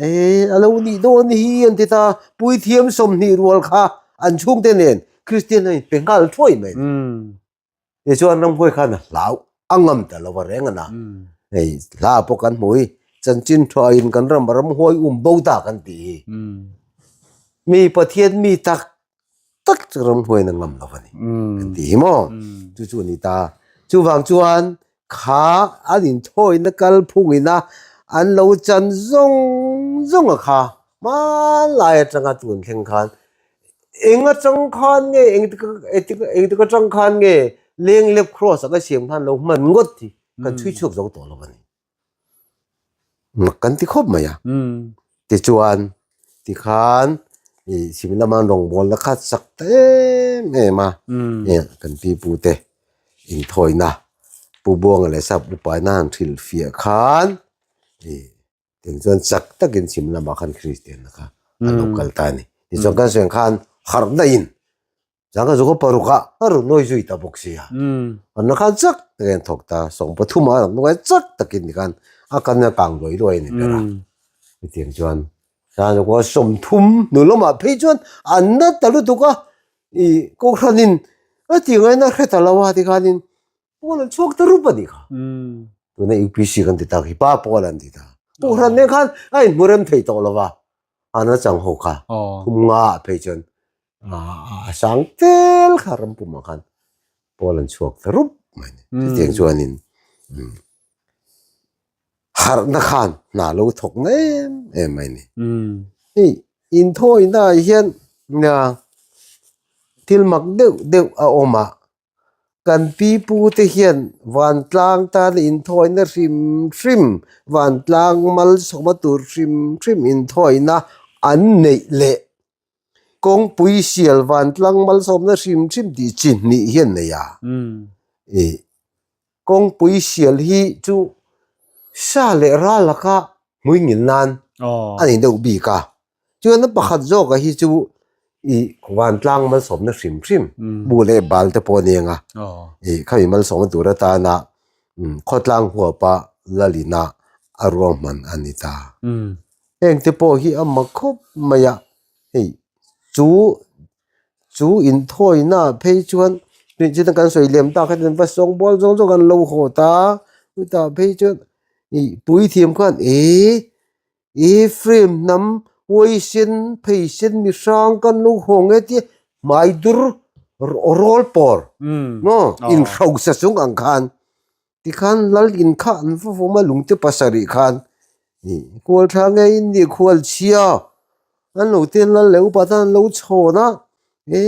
e a lo nih dawn hi an ti ta, Puithiam 20 rual kha an chhungte nen Kristian a inpe nghal thuai mai a ni. Tichuan ramhuai khan a hlau a ngam ta lo va reng a na. Hei hla pawh kan hmu hi chanchin tha in kan ram ramhuai um bo ta kan tih hi. Mi Pathian mi tak tak chu ramhuaiin a ngam lo a ni kan tih hi maw. Chu chu a ni ta. Chuvang chuan kha an inthawina kalphungin a an lo chan zawng zawng a kha hmanlai atanga tun thleng khan Eng atang khan nge eng tik atang khan nge leng lep cross anga siam khan lo hman ngawt hi kan chhui chhuak zo tawh lo a ni. Mak kan ti khawp mai a. Tichuan. Tikhan ih chhim lama an rawngbawlna kha chak ta em em a, kan pi pu te inthawina Pu Buanga leh Sap upaina han hrilhfiah khan ih Tiang chuan chak takin chhim lamah khan Kristianna kha a lo kal ta a ni. Tichuan kan sawi ang khan harhna in zanga zawk a paruk ah a rawn nawi zui ta bawk sia. Harhna khan chak takin an thawk ta, 13 ah a rawn nawi chak takin tikhan a kan a kang luai luai a ni ber a. Chutiang chuan zanga zawk a 30 hnu lamah phei chuan an na ta lutuk a, ih Kohhranin a tih ngaihna hre ta lo a tikhanin Pawl an chhuak ta rup a nih kha. Tuna UPC kan ti tak hi pa pawl an ti ta. Kohhran nen khan a inhmu rem thei tawh lo va. An a chang ho kha. Thum nga ah phei chuan a sang tel kha ram pumah khan pawl an chhuak ta rup mai ni. Chutiang chuanin harhna khan hna lo thawk na em em mai ni. Hei inthawina ah hian thil mak deuh deuh a awm a. Kan pi pu te hian vantlang tan inthawina hrim hrim, vantlang malsawma tur hrim hrim inthawina an neih leh kawngpui sial vantlang malsawmna hrim hrim tih chi hnih hi an nei a. Ih kawngpui sial hi chu sa leh ral laka hmuingil nan a ni deuh bik a. Chuan a pakhat zawkah hi chu i vantlang malsawmna hrim hrim bu leh bal te pawh a ni ang a, i khami malsawmna tur atana khawtlang huapa lalina a ruahman a ni ta. Heng te pawh hi a mak khawp mai a, hei chu chu inthawina phei chuan chutiang kan sawi lem tak khan va sawngbawl zawng zawng an lo haw ta, chutah phei chuan i puithiam khan eh. Ephraim hnam huaisen pheisen mi hrang kan lo hawng e tia hmai dur rawl pawr maw inhrosa chung ang khan tikhan lal in kha an va vawm a lungte pasarih khan ih kual tha nge in nih khual chhia an lo te lal leh upa tan an lo chhawn a e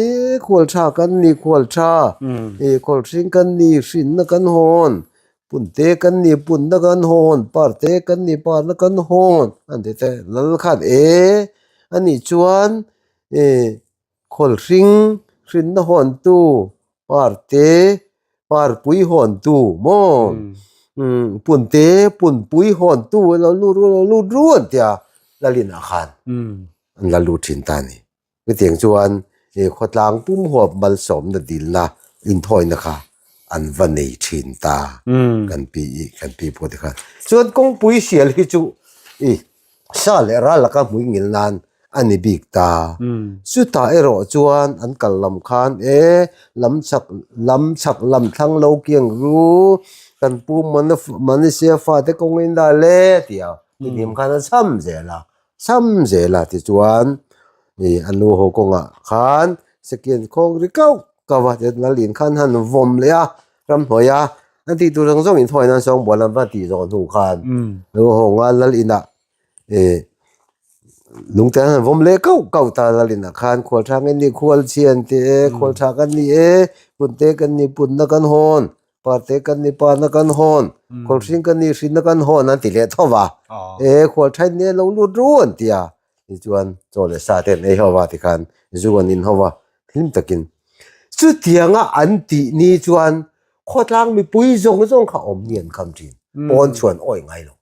khual tha kan ni khual tha e khual hring kan ni hrinna kan hawn punte kan ni punna kan hawn parte kan ni parna kan hawn an ti te lal khan e anih chuan e khual hring hrinna hawn tu parte parpui hawn tu maw punte punpui hawn tu lo lut ru lo lut ru an tia lalin ah khan an la lut thin ta a ni. Chutiang chuan he khawtlang pum huap malsawmna dilna inthawina kha an va nei thin ta kan pi i kan pi pawh te khan. Chuan kawngpui sial hi chu i sa leh ral laka hmui ngil nan a ni bik ta. Chutah erawh chuan an kal lam khan e lam chak lam chak lam thlang lo kiang ru kan pu Manisia fate kawngin dah le tia hnim khan a cham zel a. Sam zel a tichuan ih a nu haw kawngah khan second khawng ri kauh kauh a tichuan lal in khan han vawm leh a ramhnuai a an tih tur zawng zawng in thawi nan sawngbual an va tih zawh hnu khan nu haw nga lal inah ih lungte an han vawm leh kauh kauh ta lal inah khan khual tha kan ni khual chhian te e khual tha kan ni e punte kan ni punna kan hawn Parte kan ni pana kan hawn, kawlhring kan ni hrinna kan hawn an ti leh tho va. E khual thain ni lo lut ru an ti a. Tichuan chaw leh sa te an ei ho va tikhan zu an in ho va hlim takin. Chutianga an tih ni chuan khawtlang mipui zawng zawng kha awm ni an kham thin. Pawn chuan awi ngai lo.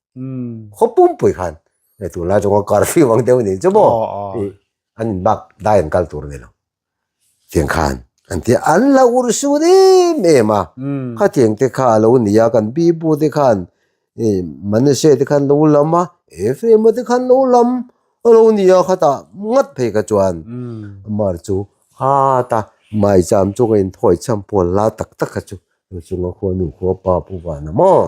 Khaw pumpui khan hei tunlai chunga curfew ang deuh ni chu maw an in bak dai an kal tur a ni lo. Tiang khan an ti a, an la ur sun em em a, khatiang te kha a lo ni a, kan pi pu te khan ih Manase te khan lo lam a, Ephraim-a te khan lo lam a lo ni a khatah ngat phei kha chuan amar chu hata maicham chunga inthawi cham pawl la tak tak kha chu lu chunga khua nu khua pa pu van a maw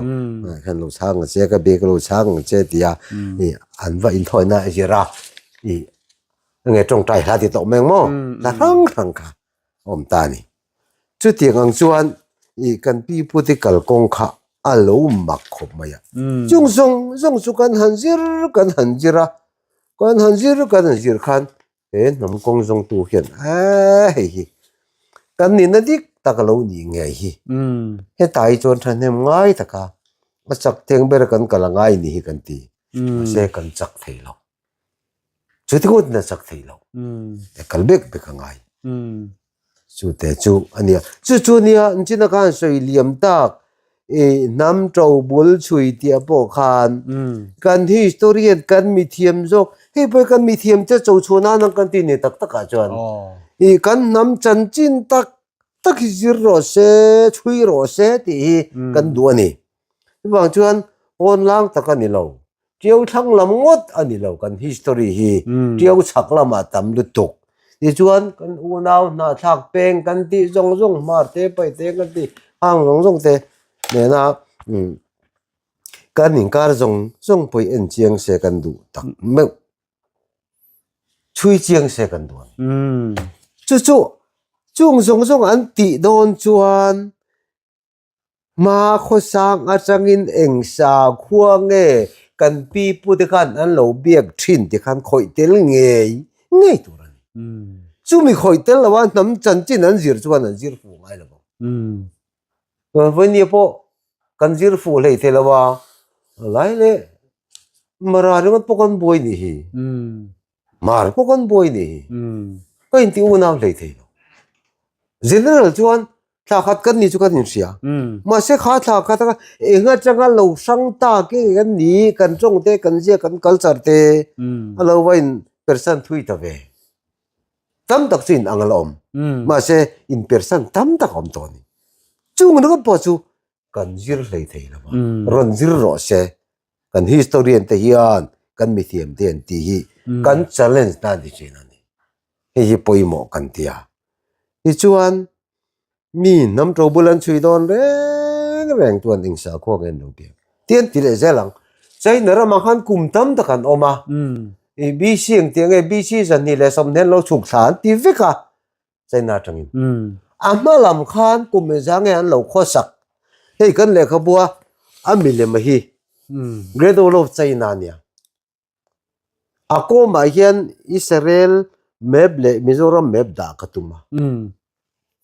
khan lo chhang ang che ka bag lo chhang ang che tia ih an va inthawina a zir a ih Nge tawngtai hla ti tawh mai ang maw? Hla hrang hrang kha a awm ta a ni. Chutiang ang chuan ih kan pi pute kalkawng kha a lo mak khawp mai a. Chung zawng zawng chu kan han zir kan han zir a, kan han zir kan han zir khan he hnam kawng zawngtu hian eee hei hi kan nihna dik tak a lo nih ngei hi. Hetah hi chuan thahnem ngai taka a chak teng ber kan kal a ngai ni hi kan ti. Mahse kan chak thei lo. Chuti ngawtin a chak thei lo. E kal bek bek a ngai. Chu te chu a nia. Chu chu nia China khan sawi liam tak i hnam to bul chhui tih pawh khan kan historian kan mithiam zawk hei pawh hi kan mithiam te cho chhuah nan ang kan ti ni tak tak ah chuan i kan hnam chanchin tak tak hi zir rawh se chhui rawh se tih hi kan duh a ni. Chuvang chuan pawn lang tak a ni lo. Tiau thlang lam ngawt a ni lo kan history hi. Tiau chhak lamah tam lutuk. Tichuan kan unau hnahthlak peng kan tih zawng zawng hmar te paih te kan tih hang zawng zawng te nena kan inkar zawng zawng pawh en chiang se kan duh tak meuh. Chhui chiang se kan duh a ni. Chu chu chung zawng zawng an tih dawn chuan Hma khawsang atangin eng sakhua nge kan pi pute khan an lo biak thin ti khan khawih tel ngei ngei tur a ni. Chumi khawih tel loa hnam chanchin an zir chuan an zir fuh ngai lo vang. Vawinia pawh kan zir fuh hlei thei lo a, lai leh Mara ringawt pawh kan buai nih hi. Mar pawh kan buai nih hi. Ka inti unau hlei thei lo. General chuan thla khat kan ni chu kan inhria. Mahse kha thla khat a eng atanga lo hrang ta ke kan ni, kan tawng te, kan zia, kan culture te a lo va in persan thui ta ve. Tam tak chu in ang a la awm. Mahse in persan tam tak a awm tawh a ni. Chung ringawt pawh chu kan zir hlei thei lo va, rawn zir rawh se. Kan historian te hian kan mithiam te an tih hi kan challenge na ni thin a ni. Hei hi pawimawh kan ti a. Tichuan mi hnam to bul an chhui dawn reng reng chuan eng sakhua nge an lo biak tih an ti leh zel ang. China ramah khan kum tam tak an awm a, BC engtiang nge BC 220 an lo chhuk thla an ti vek a. China atangin. A hma lam khan kum engzah nge an lo khawsak. Hei kan lehkhabua a milem a hi Great Wall of China a nia. A kawmah hian Israel map leh Mizoram map dah ka tum a.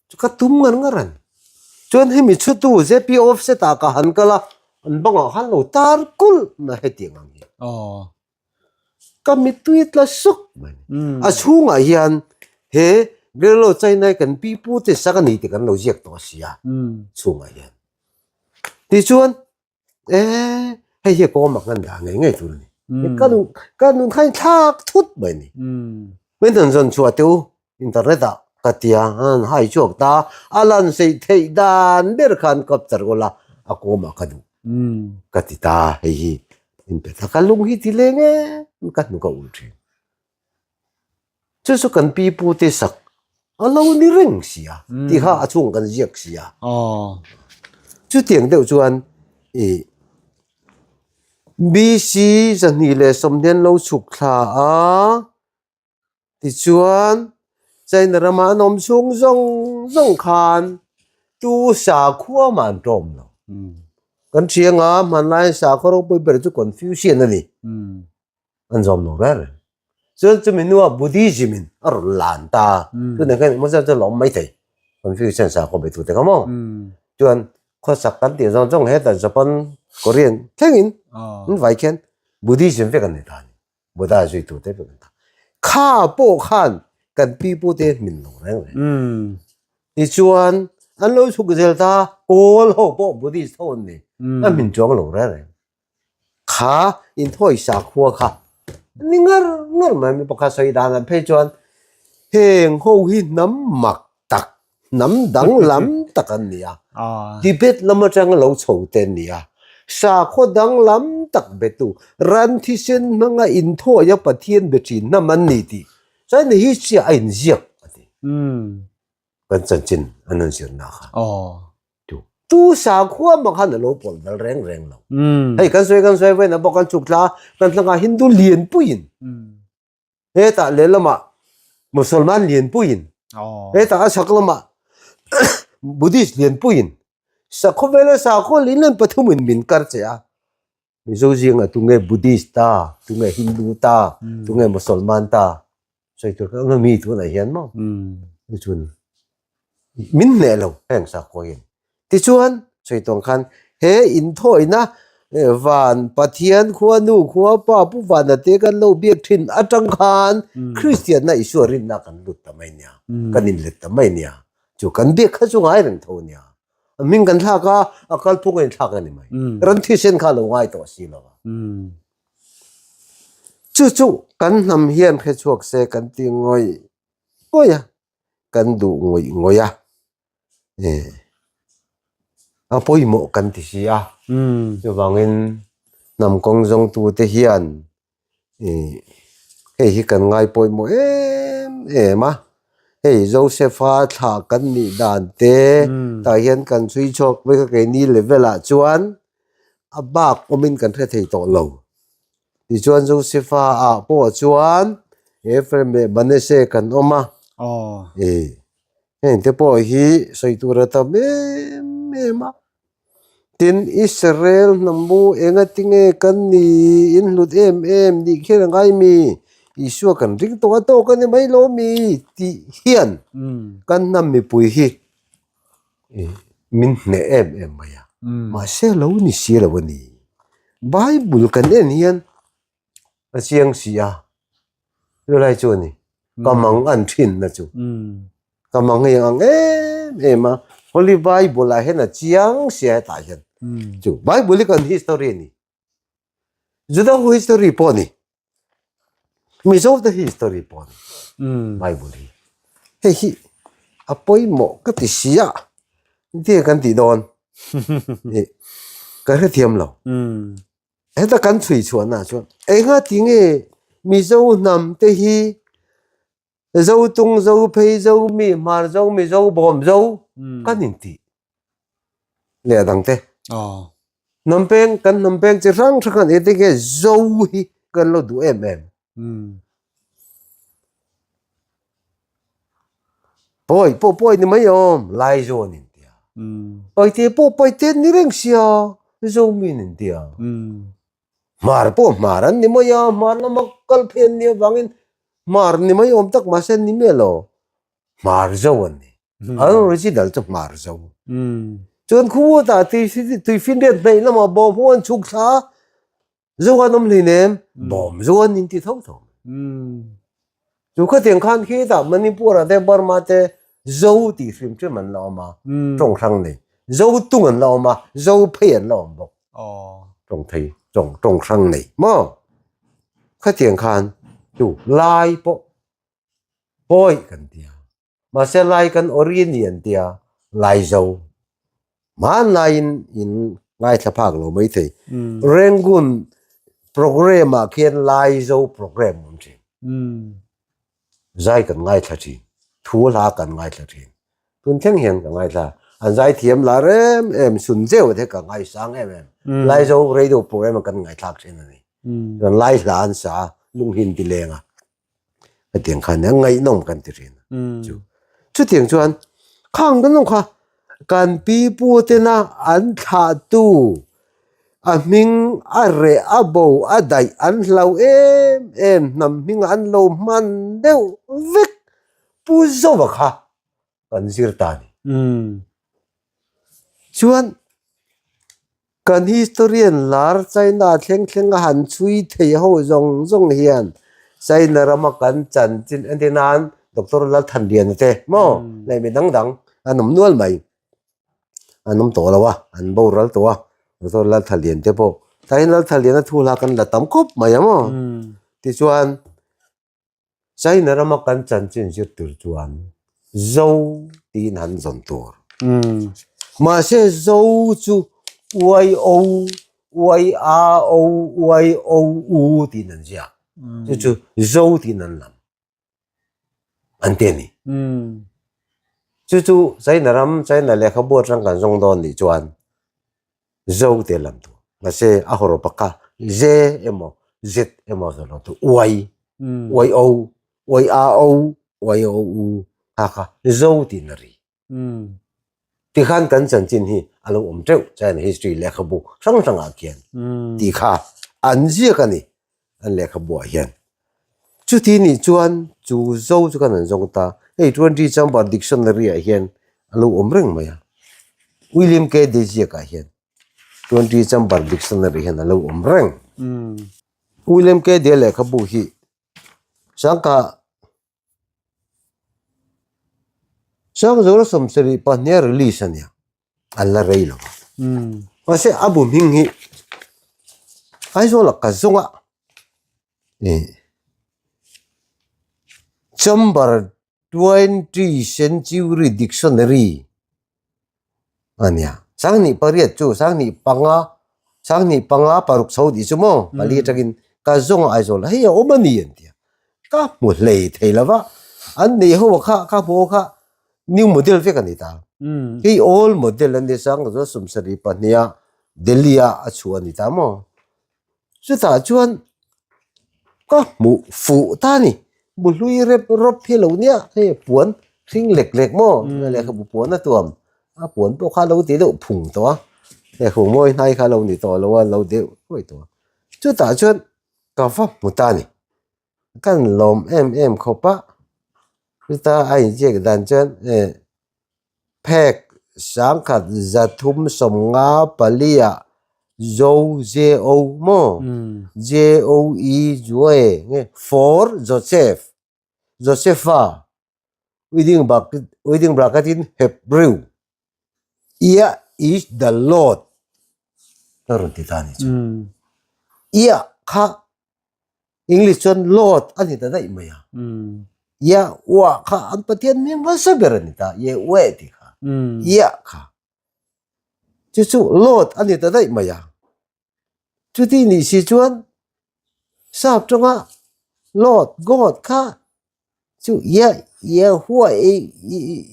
Chu ka tum ngar ngar a ni. Chuan hemi chhutu JP offset ah ka han kal a, an bangah khan lo tar kulh na hetiang ang hi. Ka mittui tla suk mai. A chhungah hian he Great China hi kan pi pu te sak a ni tih kan lo ziak tawh a si a, chhungah hian. Tichuan e hei hi kawng mak ngan dah ngei ngei tur a ni. Ka nun ka nun kha in thlak thut mai a ni. Min han zawn chhuah teh u internet ah ka ti a, an hai chhuak ta a lan sei theih dan ber khan capture ula a kawmah ka duh ka ti ta hei hi in pe ta ka lung hi ti leng em ka hnu ka ul thin chu chu kan pi pu te sak a lo ni reng si a tih kha a chhung kan ziak si a chutiang deuh chuan ih BC 220 lo chhuk thla a. Tichuan, China rama an awm chhung zawng zawng khan tu sakhua mah an tlawm lo. Kan thiang a, hmanlaiin sakhua ropui ber chu Confucian a ni. An zawm lo reng reng. Chuan chumi hnuah Buddhism in a rawn lan ta. Tunah khan engemaw zat chu a la awm maithei. Confucian sakhua betute kha maw? Chuan khawsak kan tih zawng zawng hetah Japan, Korean thlengin an vai khian Buddhism vek an ni ta a ni. Buddha zui tur te pawh kha pawh khan kan pi pu te min lo reng reng. Tichuan an lo chhuk zel ta kawl ho pawh Buddhist ho an ni. An min chuang lo reng reng. Kha inthawi sakhua kha ni ngar ngar mai mi pakhat sawi dan an phei chuan heng ho hi hnam mak tak hnam danglam tak an ni a, Tibet lam atanga lo chho te an ni a, sakhaw danglam tak betu ran thisen hmanga inthawi a Pathian be thin hnam an ni tih chuan hi chiah a inziak a ti. Kan chanchin an an zirna kha. Tu sakhua mah khan a lo pawlh dal reng reng lo. Hei kan sawi kan sawi vawiin a bawk kan chhuk thla a, kan thlangah Hindu lianpuiin Hetah lehlamah Musalman lianpuiin, hetah a chhak lamah Buddhist lianpuiin sakhawvela sakhaw lin lian pathumin min kar che a. Mizo zingah tunge Buddhist ta, tunge Hindu ta, tunge Musalman ta sawi tur kha mi tunah hian maw chu chu a ni. Min hneh lo heng sakhua hian. Tichuan sawi tawng khan he inthawina. Van Pathian khua nu khua pa Pu Vana te kan lo biak thin atang khan Kristianna Isua rinna kan lut ta mai nia, kan inlet ta mai nia. Chu kan biak kha chu ngai reng tho nia. A hming kan thlak a, a kalphung a inthlak a ni mai. Ran thisen kha lo ngai tawh si lo a. Chu chu kan hnam hian hre chhuak se kan ti ngawih ngawih a, kan duh ngawih ngawih a. A pawimawh kan ti si a, chuvangin hnam kawng zawngtute hian hei hi kan ngai pawimawh em em a, hei Joseph-a thlah kan nih dan te tah hian kan chhui chhuak vek a keini level ah chuan a bak awmin kan hre thei tawh lo. Tichuan Joseph-a ah pawh chuan Ephraim leh Manasseh kan awm a. Heng te pawh hi sawi tur a tam em em a. Tin, Israel hnambu enga tinge kan ni in hlut em em nih khian a ngai mi? Isua kan ring tawh a tawk a ni mai lo mi? tih hian kan hnam mipui hi min hneh em em mai a. Mahse lo ni si lo a ni. Bible kan en hian a chiang si a, chulai chu a ni. Ka mang an thin na chu. Ka mang hi ang em em a. Holy Bible ah hian a chiang sia hetah hian. Chu Bible hi kan history a ni. Juda ho history pawh a ni. Mizo te history pawh a ni. Bible hi. Hei hi a pawimawh ka ti sia. Engtin nge kan tih dawn? Ka hrethiam lo. Heta kan chhui chhuahna chuan enga ti nge Mizo hnam te hi Zotung, Zophei, Zomi, Hmarzo, Mizo, Bawmzo kan intih leh a dang te. Hnam peng kan hnam peng chi hrang hrang an ete nge Zo hi kan lo duh em em. Pawi pawh pawi ni mai awm, Laizo an inti a. Paite pawh paite an ni reng sia, Zomi an inti a. Hmar pawh hmar an ni mai a, hmar lama kal phei an nih avangin hmar ni mai awm tak mahse an ni miah lo, hmar zo an ni. An original chu hmar zo. Chuan khawutah tuifinriat hnaih lamah bawm ho an chhuk thla a, Zo an awm hleinem, bawm zo an inti tho tho. Chu khatiang khan khitah Manipur ah te Burma te Zo tih hrim hrim an la awm a, tawng hrang nei. Zo tung an la awm a, Zo phei an la awm bawk. Tawng thei, tawng tawng hrang nei maw? Khatiang khan chu lai pawh pawi kan ti a. Mahse lai kan ori ni an tia, Laizo. Hmanlaiin in ngaithla phak lo mai thei. Rangoon programme ah khian Laizo programme awm thin. Zai kan ngaithla thin, thu hla kan ngaithla thin. Tun thleng hian ka ngaithla. An zai thiam lar em em, sun zeuh te ka ngaisang em em. Laizo radio programme kan ngaithlak thin a ni. Chuan Lai hla an sa a, lunghin ti leng a. Hetiang khan a ngaihnawm kan ti thin chu. Chutiang chuan khang kan awm kha kan pi pu tena an thlahtu a hming a reh a bo a daih an hlau em em hnam hming an lo hman deuh vek pu zova kha kan zir ta a ni. Chuan Kan historian lar China thleng thleng a han chhui thei ho zawng zawng hian China rama kan chanchin entir nan Doctor Lalthanliana te maw leh mi dang dang an awm nual mai. An awm tawh lo a, an boral tawh a Doctor Lalthanlian te pawh. Tah hian Lalthanliana thu hla kan la tam khawp mai a maw. Tichuan. China rama kan chanchin zir tur chuan Zo tiin han zawn tur. Mahse Zo chu Y-O, Y-A-O, Y-O-U tiin an ziak. Chu chu Zo tiin an lam. An ti a ni. Chu chu China ram, China lehkhabu atang kan zawng dawn nih chuan Zo te lam tur. Mahse a hawrawp a kha Z emaw Z emaw zawh lo tur Y, Y O, Y A O, Y O U kha kha Zo tiin a ri. Tikhan kan chanchin hi a lo awm teuh China history lehkhabu hrang hrangah khian tih kha an ziak a ni an lehkhabuah hian. Chuti nih chuan chu Zo chu khan an zawng ta. Hei 20 Chamber Dictionary ah hian a lo awm reng mai a. William K. Deziak ah hian. Twenty Chamber Dictionary hian a lo awm reng. William K. Day lehkhabu hi Sangka Sangzawla 72 a release a nia, an la rei lo a. Mahse a bu hming hi Aizawla ka zawng a, Chamber 20 Century Dictionary a nia. 2008 chu 2005 2005 paruk chho tih chu maw pali atangin ka zawng a Aizawl hei a awm a ni an ti a. Ka hmu hlei thei lo va, an nei ho kha ka hmu ho kha new model vek a ni ta. Hei old model a ni 2072 a Delhi a a chhuah a ni ta maw. Chutah chuan ka hmuh fuh ta a ni. Bu hlui rep rawp hi lo nia hei puan hring lek lek maw lehkhabu puan a tuam a puan pawh kha a lo ti deuh phung tawh a lehkhabu mawi hnai kha a lo ni tawh lo a lo deuh huai tawh a. Chutah chuan ka va hmu ta a ni. Kan lawm em em khawp a chuta a inziak dan chuan eh Phek 1354 Zo J-O maw? J-O-E Joe nge for Joseph Josepha within bracket within bracket in Hebrew Yah is the Lord ka rawn ti ta a ni chu. Yah kha English chuan Lord a ni ta daih mai a. Yahweh kha an Pathian hming hmasa ber a ni ta, Yahweh tih kha. Yah kha. Chu chu Lord a ni ta daih mai a. Chuti nih si chuan sap tawngah Lord, God kha Chu Yahweh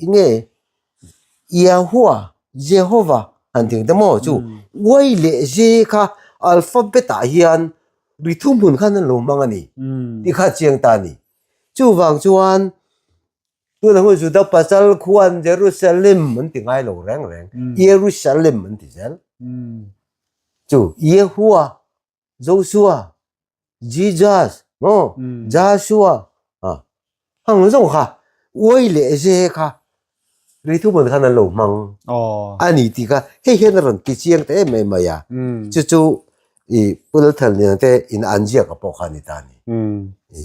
nge Yahweh, Jehovah han tih ang te maw chu Y leh Z kha alphabet ah hian ri thuhmun khan an lo hmang a ni tih kha a chiang ta a ni. Chuvang chuan tunah hun Juda pasal khuan Jerusalem an ti ngai lo reng reng, Jerusalem an ti zel. Chu Yahweh Joshua, Jesus, maw Joshua a hang zawng kha uai leh ze kha ri thu man khan an lo hmang a ni tih kha hei hian a rawn ti chiang ta em em mai a chu chu i Pu Lalthalniang te in an ziak a pawh kha a ni ta a ni.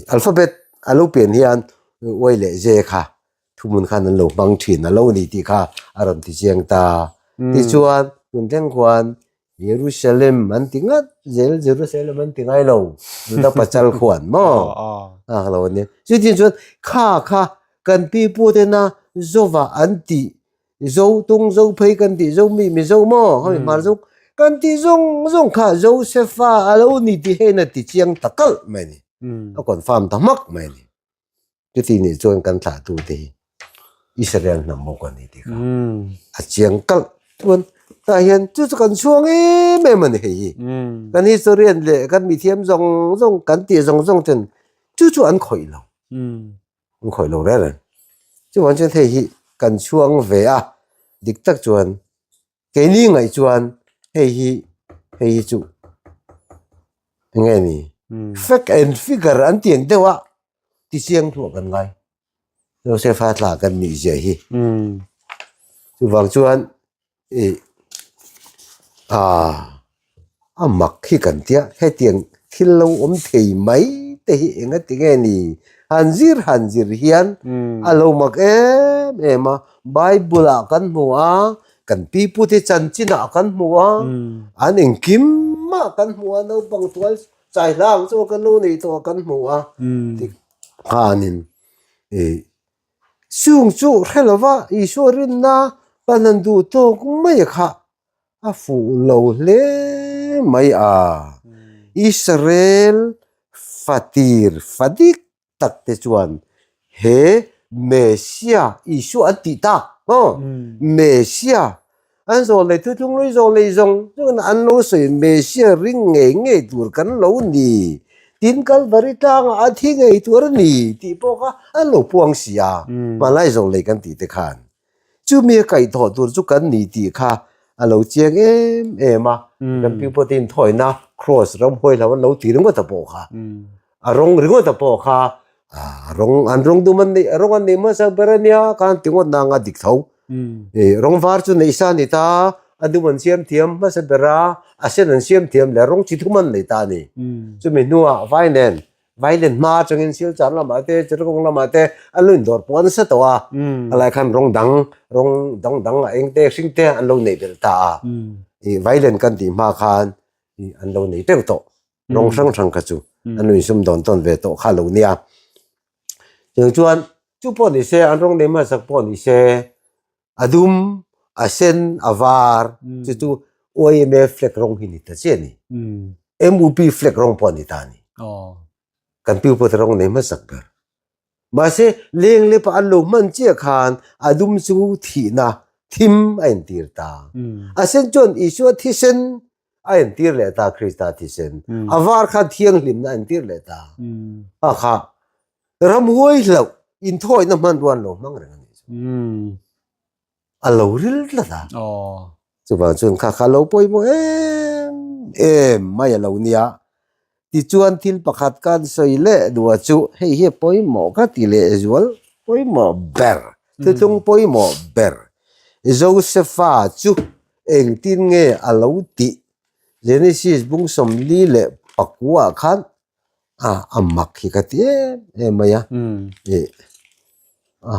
Alphabet a lo pian hian uai leh ze kha thuhmun khan an lo hmang thin a lo ni tih kha a rawn ti chiang ta. Tichuan tun thleng khuan Jerusalem an ti ngat zel, Jerusalem an ti ngai lo, Juda pachal khuan maw? A lo ania. Chutin chuan kha kha kan pi pu tena Zova an tih, Zo tung Zo phei kan tih, Zo mi Mizo maw? Hemi hmar zo kan tih zawng zawng kha Josefa a lo ni tih hian a ti chiang ta kalh mai a ni. A confirm ta hmak mai a ni. Chuti nih chuan kan thlahtute hi Israel hnam bawk a ni tih kha a chiang kalh chuan tah hian chu chu kan chhuang em em a ni hei hi. Kan historian leh kan mithiam zawng zawng kan tih zawng zawng ten chu chu an khawih lo, an khawih lo reng reng. Chuvang chuan hei hi kan chhuang ve a, dik tak chuan Keini ngaih chuan hei hi hei hi chu enge ni fact and figure an ti ang deuh a ti chiang thuah kan ngai Joseph-a thla kan nih zia hi chuvang chuan ih ah A mak hi kan tia, hetiang thil lo awm thei mai te hi enga ti nge ni? Han zir han zir hian a lo mak em em a, Bible ah kan hmu a, kan pi pu te chanchin ah kan hmu a, an engkim ah kan hmu a, naupang tual chai hlang chu kan lo nei tawh a kan hmu a, ti khanin ih chung chu hre lova Isua rinna kan han duh tawk mai kha. A fuh lo hle mai a. Israel fatir fa dik tak te chuan he Messia Isua an tih tak maw? Messia an zawl nei thuthlung lui zawl nei zawng zawng an lo sawi Messia ring ngei ngei tur kan lo ni tin Kalvari tlangah a thi ngei tur a ni tih pawh kha an lo puang si a hmanlai zawl nei kan tih te khan. Chumi a kaihthawh tur chu kan ni tih kha a lo chiang em em a, kan pipu te inthawina cross ramhuai hlo an lo ti ringawt a pawh kha, a rawng ringawt a pawh kha a rawng an rawng dum an neih a rawng an neih hmasa ber a nia khan ti ngawt nang a dik tho. Rawng var chu neih sa a ni ta. A dum an siam thiam hmasa ber a, a sen an siam thiam leh rawng chi thum an nei ta a ni. Chumi hnuah vai nen, vai len hma atangin Silchar lamah te, Chittagong lamah te an lo indawr pawh nasa tawh a. A lai khan rawng dang, rawng dang dang a eng te, hring te an lo neih belh ta a. Ih vai len kan tih hma khan ih an lo nei teuh tawh. Rawng hrang hrang kha chu an lo insum dawn tawn ve tawh kha lo nia. Chutiang chuan chu pawh ni se, an rawng nei hmasak pawh ni se, A dum, a sen, a var chu chu YMA flag rawng hi ni ta chiah a ni. MUP flag rawng pawh a ni ta a ni. Kan pipu te rawng nei hmasak ber. Mahse, leng lepa an lo hman chiah khan a dum chu thihna thim a intir ta. A sen chuan Isua thisen a entir leh ta, Krista thisen. A var khan thianghlimna a entir leh ta. A kha ramhuai hlauh inthawihna hmanrua an lo hmang reng a nih chu. A lo ril tlat a. Chuvang chuan kha kha lo pawimawh em em mai a lo nia. Tichuan thil pakhat kan sawi leh duh chu hei hi a pawimawh ka ti leh zual pawimawh ber, thuthlung pawimawh ber Josepha chu engtin nge a lo tih Genesis bung 49 ah khan a a mak hi ka ti em em mai a, ih a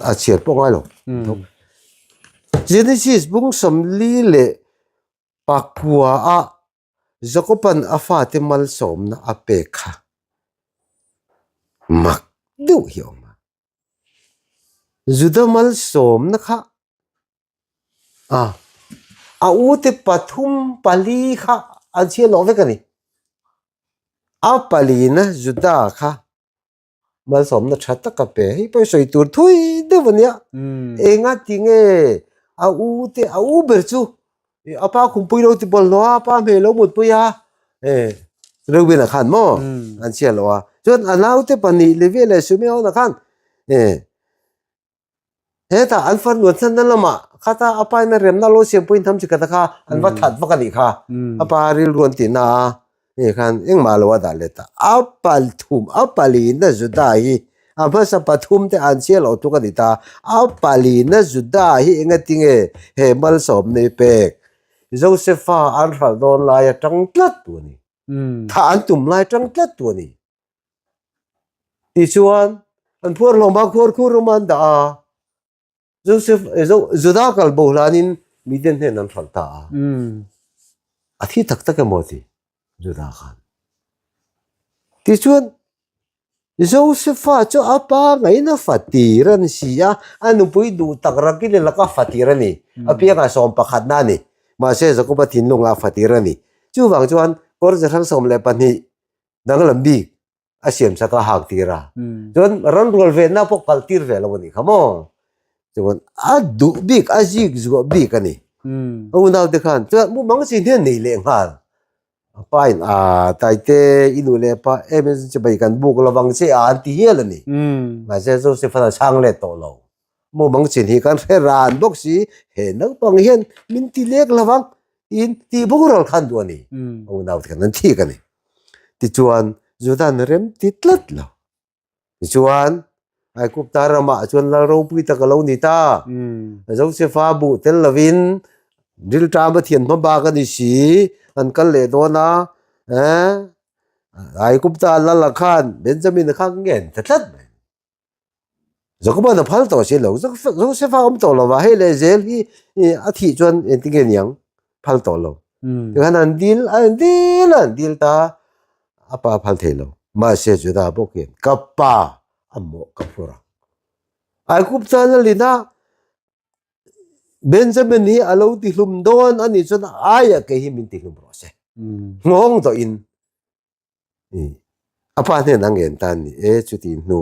a chhiar pawh ngai lo. Genesis bung 49 ah Jakoban a fate malsawmna a pek kha mak deuh hi a awm a. Juda malsawmna kha a a ute pathum pali kha an chhiat loh vek a ni. A palina Juda kha Malsawmna tha tak a pe. Hei pawh sawi tur thui deuh a nia. Enga ti nge a u te a u ber chu a pa khumpui lo ti bawlhhlawh a, a pa hmel lo mutpui a e Reuben-a khan maw an chhiat loh a. Chuan a naute pahnih Levi leh Simeon-a khan e Hetah an far nuan chhanna lamah khata a pa in a remna lo siam pawhin tham chi khat a kha an va that vak a nih kha. A pa rilru an tihna a hei khan engmah lo a dah let a. A pathum a palina Juda hi a hmasa pathum te an chhiar loh tluk a ni ta. A palina Juda hi engatinge he malsawmna hi pek Josepha an hralh dawn lai atang tlat tu a ni. Thah an tum lai atang tlat tu a ni. Tichuan, an phuar hlawm a, khuar khur rawm an dah a. Joseph, Juda kal bo hlanin miten hnen an hralh ta a. A thi tak tak emaw ti Juda khan. Tichuan, Josepha chu a pa ngaina fatir a ni si a, a nupui duh tak rakin a laka fatir a ni. A piangah sawmpakhatna a ni. Mahse, Jakoba thinlungah fatir a ni. Chuvang chuan, kawr ze hrang 12 danglam bik a siam sak a hak tir a chuan ran rual ve na pawh kal tir ve lo ani kha maw chuan a duh bik a zik zuah bik ani a unau te khan chuan mu mang chin hian nei leh nghal a pa in a taite i nu leh pa em em chu bai kan buk lovang che a an ti hial ani mahse Joseph a chhang let tawh lo Mu mang chin hi kan hre ran bawk si, he naupang hian min ti lek lo vang tiin tih boral khan duh a ni. A unau te khan an thik a ni. Tichuan Judan rem ti tlat lo. Tichuan Aigupta ramah chuan lal ropui tak a lo ni ta. Josefa buh tel lovin rilṭam a thian hma bak a ni si, an kal leh dawn a, Aigupta lal ah khan Benjamin-a khan ngen ta tlat mai. Jakoban a phal tawh si lo, Josefa awm tawh lo va, hei leh zel hi a thih chuan engtin nge niang phal tawh lo. Tikhan an dil, an dil a, an dil ta, a pa phal thei lo. Mahse Juda bawk hian ka pa a mawh ka phur ang. Aigupta lalin a Benjamin hi a lo tihlum dawn a nih chuan aia kei hi min tihlum rawh se. Nghawng dawhin A pa hnen a ngen ta ni e chuti hnu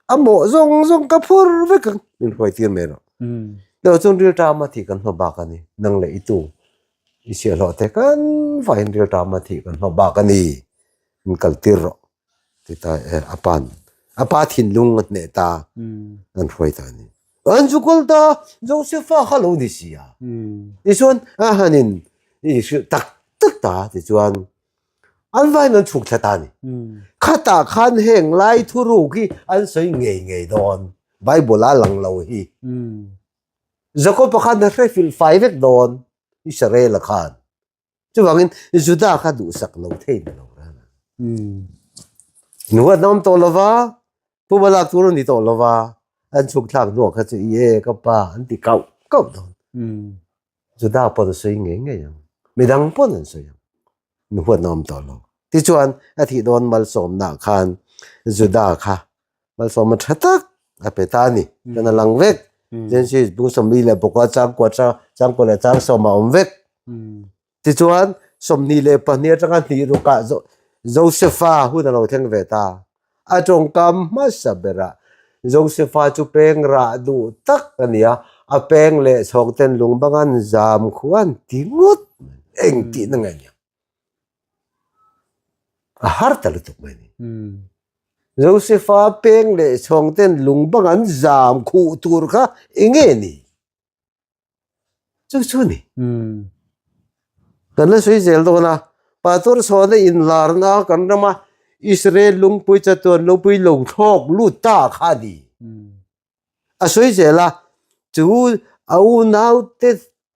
a mawh zawng zawng ka phur vek ang min hruai tir mai rawh. Tilo chuan ril ṭam a thih kan hma bak a ni nang leh i tu i chhiahhlawh te kan vahin ril ṭam a thih kan hma bak a ni min kal tir rawh ti ta e a pa'n a pa thinlung a hneh ta an hruai ta a ni. An zu kal ta Josepha kha lo ni si a tichuan a hanin i hrilh tak tak ta tichuan An vain an chhuk thla ta a ni. Khatah khan heng lai thuruk hi an sawi ngei ngei dawn. Bible a lang lo hi. Jakob-a khan a hre filh fai vek dawn. Israel-a khan. Chuvangin Juda kha duhsak lo thei ni lo reng a. Hnuat a awm tawh lo va, puma lak tur a ni tawh lo va, an chhuk thlak hnuah kha chu i e ka pa an ti kauh kauh dawn. Juda pawn a sawi ngei ngei ang, midang pawn an sawi ang. Hnuat a awm tawh lo. Tichuan a thih dawn malsawmnaah khan Juda kha malsawmna tha tak a pe ta a ni. Chuan a lang vek. Genesis bung 40 leh bawka changkua changkua leh chang sawm a awm vek. Tichuan 22 atanga hnih rukah Josefa hun a lo thleng ve ta. A tawngkam hmasa berah Josefa chu peng rah duh tak a ni a, a peng leh chhawng ten lung bangan zam khuan ti ngawt mai. Eng tihna nge nia? A har ta lutuk mai a ni. Josefa peng leh chhawng ten lung bangan zam khuh tur kha eng nge ni? Chu chu ni. Kan la sawi zel dawn a, Pastor Sawna inlarna kan rama Israel lungpui chatuan lungpui lo thlawk lut ta kha a ni. A sawi zel a, chu a unaute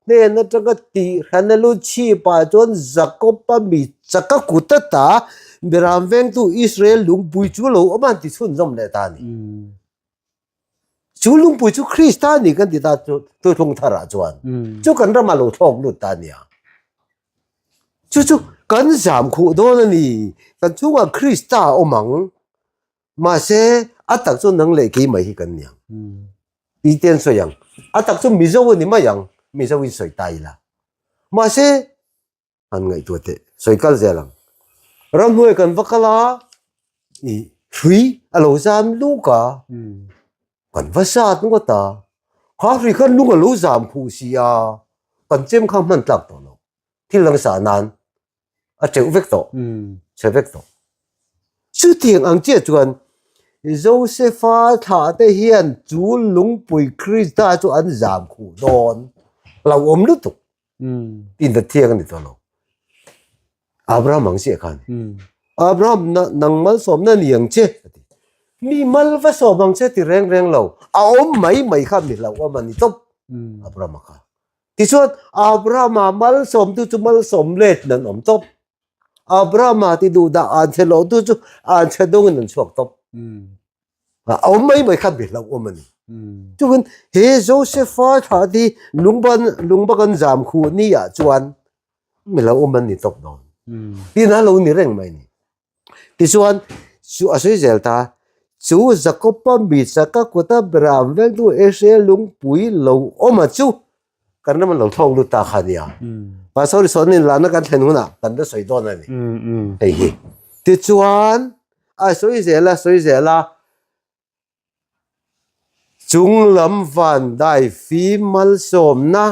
hnen atanga tihhrana lu chhipah chuan Jakob-a mi chaka kut ata Beram vengtu Israel lungpui chu lo awm a an ti chhunzawm leh ta a ni. Chu lungpui chu Krista ni kan ti ta chu thuthlung tharah chuan chu kan ramah lo thlawk lut ta nia. Chu chu kan zam khuh dawn a ni. Kan chungah Krista a awm ang. Mahse a tak chu nang leh keimah hi kan ni ang. Ti te an sawi ang. A tak chu Mizo a ni mai ang. Mizo in sawi ta ila. Mahse an ngaihtuah teh sawi kal zel ang. Ramhnuai kan va kal a, i hrui a lo zam luk a, kan va zat ngawt a, kha hrui khan lung a lo zam khuh si a, kan chem kha hman tlak tawh lo, thil dang sah nan a teuh vek tawh, chhe vek tawh. Chutiang ang chiah chuan Josefa thlah te hian chu lungpui Krista chu an zam khuh dawn lo awm lutuk. Tin ta thiang a ni tawh lo. Abraham ang chiah khan. Abraham na nang malsawmna ni ang che a ti. Mi mal va sawm ang che ti reng reng lo. A awm mai mai kha mi hlauhawm a ni tawp Abraham a kha. Tichuan Abraham-a malsawmtu chu malsawm let in an awm tawp. Abraham-a ti duh dah an chhe loh tu chu an chhe dawngin an chhuak tawp. A awm mai mai kha mi hlauhawm a ni. Chuan he Josepha thlah te hi lungban lungba kan zam khuh ni ah chuan mi hlauhawm an ni tawp dawn. Tin a lo ni reng mai a ni. Tichuan chu a sawi zel ta, chu Jakoba mi chaka kuta Abraham vengtu Israel lungpui lo awm a chu kan ram an lo thlawk lut ta kha nia. Pastor sawn in lana kan thlen hunah kan la sawi dawn a ni. Hei hi. Tichuan a sawi zel a sawi zel a chung lam van dai fim malsawmna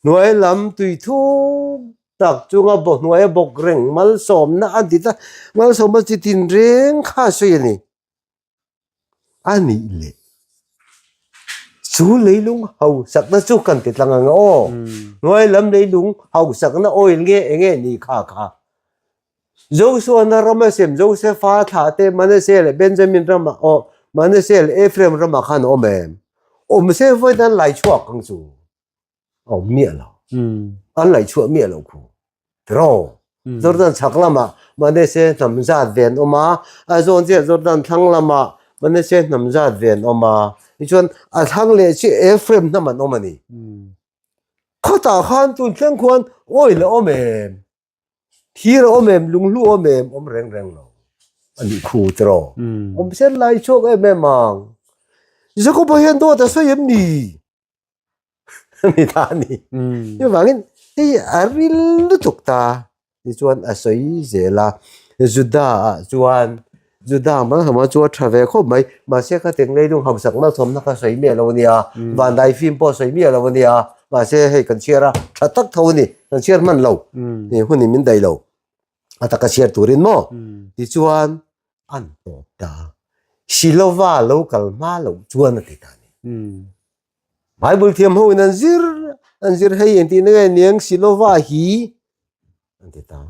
hnuai lam tui thuk tak chunga bawk hnuaia bawk reng malsawmna a ti ta malsawmna chi tin reng kha a sawi a ni. A nih leh chu leilung hausakna chu kan ti tlang ang aw. Hnuai lam leilung hausakna oil nge eng nge ni kha kha. Joshua-na rama sem Josefa thlah te Manasseh leh Benjamin ramah aw Manasseh leh Ephraim ramah khan a awm em? Awm se vawiin an lai chhuak ang chu. A awm miah lo. An laih chhuah miah lo khu. Tiraw? Jordan chhak lamah Manasseh hnam zat ve an awm a, a zawn chiah Jordan thlang lamah Manasseh hnam zat ve an awm a. Tichuan a thlang leh chiah Ephraim hnam an awm a ni. Khawtah khan tun thleng khuan oil a awm em? Thir a awm em? Lunghlu a awm em? Awm reng reng lo a nih khu tiraw? Awm sen lai chhuak em em ang. Jakob-a hian dawt a sawi em ni? Ni ta a ni. Chuvangin hei a ril lutuk ta tichuan a sawi zel a, Juda ah chuan Juda malsawmna chu a tha ve khawp mai, mahse ka teng leilung hausak malsawmna kha sawi miah lo a nia, vandai fim pawh sawi miah lo a nia, mahse hei kan chhiar a tha tak tho a ni, kan chhiar hman lo, hun in min daih lo a taka chhiar turin maw tichuan an tawp ta Silova lo kal hma loh chuan a ti ta a ni. Bible thiam ho in an zir an zir hei engtih na nge niang Silova hi an ti ta.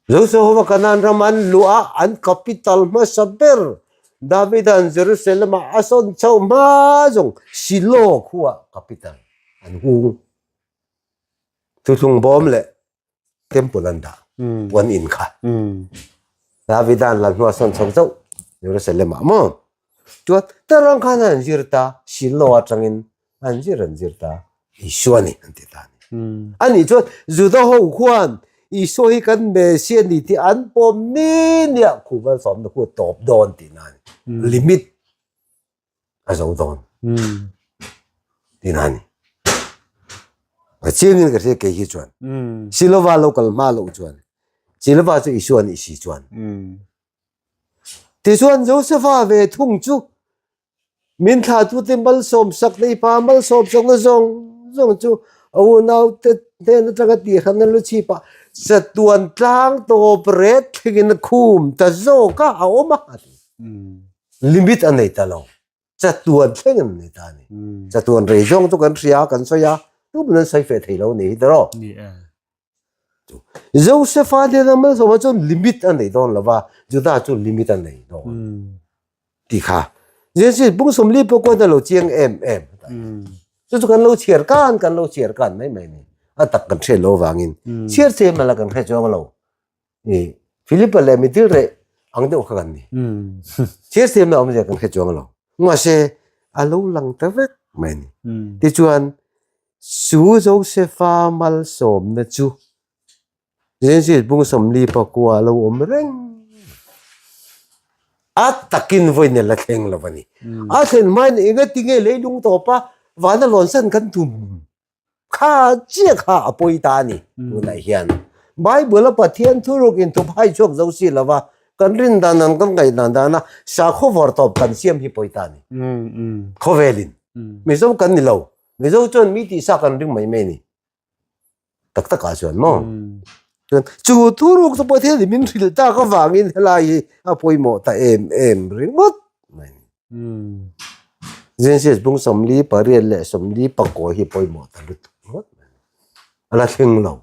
Joseph Kanan ram an luah a an capital hmasa ber Davidan Jerusalem ah a sawn chhoh hma zawng Silo khua capital an hung. Thuthlung bawm leh temple an dah puan in kha. Davida'n lal hnuah sawn chho zauh Jerusalem ah maw? Chuan tarang khan an zir ta, Shiloh atangin an zir an zir ta, Isua ni an ti ta a ni. Anih chuan Juda ho khuan Isua hi kan Messiah ni tih an pawm ni nia khu malsawmna khu tawp dawn tihna a ni. Limit a zo dawn tihna a ni. A chiangin ka hria kei hi chuan Silova lo kal hma loh chuan Silova chu Isua nih si chuan tichuan Josefa ve thung chu min thlahtute malsawmsakna i pa malsawmsakna zawng zawng chu a unaute hnen atanga tihranna lu chhipah chatuan tlang tawp ret thlengin a khum ta zawk a a awm a a ti. Limit a nei ta lo. Chatuan thleng an nei ta a ni. Chatuan rei zawng chu kan hria kan sawi a, tuman an sawi feh thei lo ni hi tiraw? Ni e. Josefa hnena malsawma chuan limit a nei dawn lo va, Juda chu limit a nei dawn tih kha. Genesis bung sawmli pawh khuan a lo chiang em em. Chu chu kan lo chhiar kan kan lo chhiar kan mai mai ni. A tak kan hriat lo vangin chhiar che mala kan hre chuang lo. I Philipa leh mitil reh ang deuh kha kan ni. Thil siamna awmzia kan hre chuang lo. Mahse, a lo lang ta vek mai a ni. Tichuan, chu Josefa malsawmna chu Genesis bung 44 a lo awm reng. A takin vawiin a la thleng lo a ni. A thlen hmain engatinge leilung tawpa vana lawnsan kan tum? Kha chiah kha a pawi ta a ni tunah hian. Bible a Pathian thuruk in thup hai chhuak zo si lova kan rin dan ang kan ngaih dan dana sakhaw vawr tawp kan siam hi pawi ta a ni. Khawvelin Mizo kan ni lo. Mizo chuan mi tihsa kan ring mai mai a ni. Tak takah chuan maw? Chuan chu thuruk chu Pathian in min hrilh tak avangin helai hi a pawimawh ta em em ringawt mai a ni. Genesis bung 48 leh 49 hi pawimawh ta lutuk ngawt mai. A la thleng lo.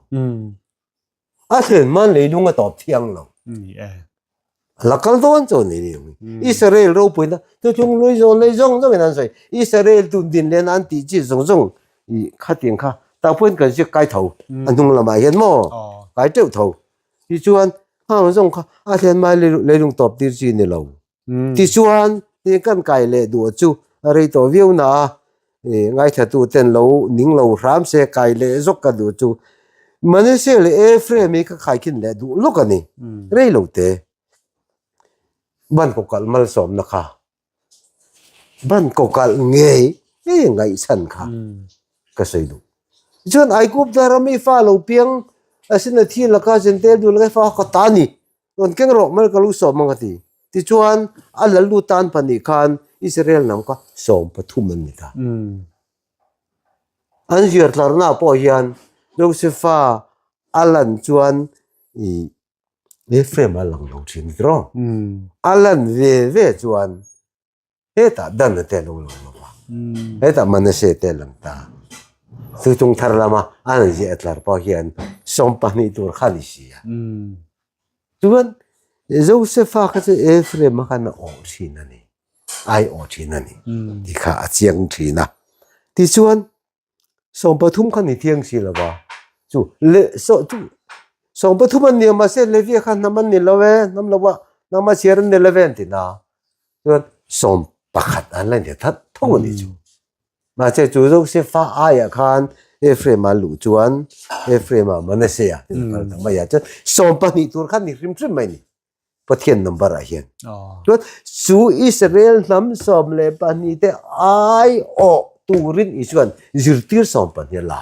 A thlen hman leilung a tawp thiang lo. A la kal dawn chu ni ni. Israel ropuina thuthlung lui zawng lei zawng zawngin an sawi. Israel tun din lehna an tih chi zawng zawng i khatiang kha tah pawhin kan ziak kai tho. A hnung lamah hian maw kai teuh tho. Tichuan hang zawng kha a thlen hmai leilung tawp tir chi ni lo. Tichuan, heng kan kai leh duh chu a rei tawh viau na a, ngaithla ten lo ning lo hram se kai leh zawk ka duh chu Manasseh leh Ephraim hi ka khaikhin leh duh lawk a ni, rei lo te. Ban kaw kalh malsawmna kha, ban kaw kalh ngei ngei ngaihchhan kha ka sawi duh. Tichuan Aigupta ram i fa lo piang asin a thi laka Jentail duh laka i fa ka ta a ni. Rawn keng rawh mai ka lu sawm ang a ti. Tichuan, a lallu tan pahnih khan Israel hnam kha 13 an ni ta. An ziar tlarnaah pawh hian Josefa a lan chuan i Ephraim a lang lo thin tiraw? A lan ve ve chuan Hetah Dan te a lo lang lo va, hetah Manasseh te a lang ta. Chu chung thar lama a han ziah tlar pawh hian 12 tur kha a ni si a. Chuan Josefa kha chu Ephraim-a khan a awh thin a ni, ai awh thin a ni tih kha a chiang thin a. Tichuan 13 kha ni thiang si lo va, chu le saw chu 13 an ni a mahse Levia kha hnam an ni lo e, hnam lo a, hnam a chhiar an ni lo ve an ti na. Chuan 11 an la ni that thung a ni chu. Mahse chu Josefa aiah khan Ephraim-a luh chuan Ephraim-a Manasseh-a kal ta mai a, chuan 12 tur kha ni hrim hrim mai a ni. Pathian number ah hian. Chuan chu Israel hnam 12 te aiawh turin Isuan zirtir 12 a la.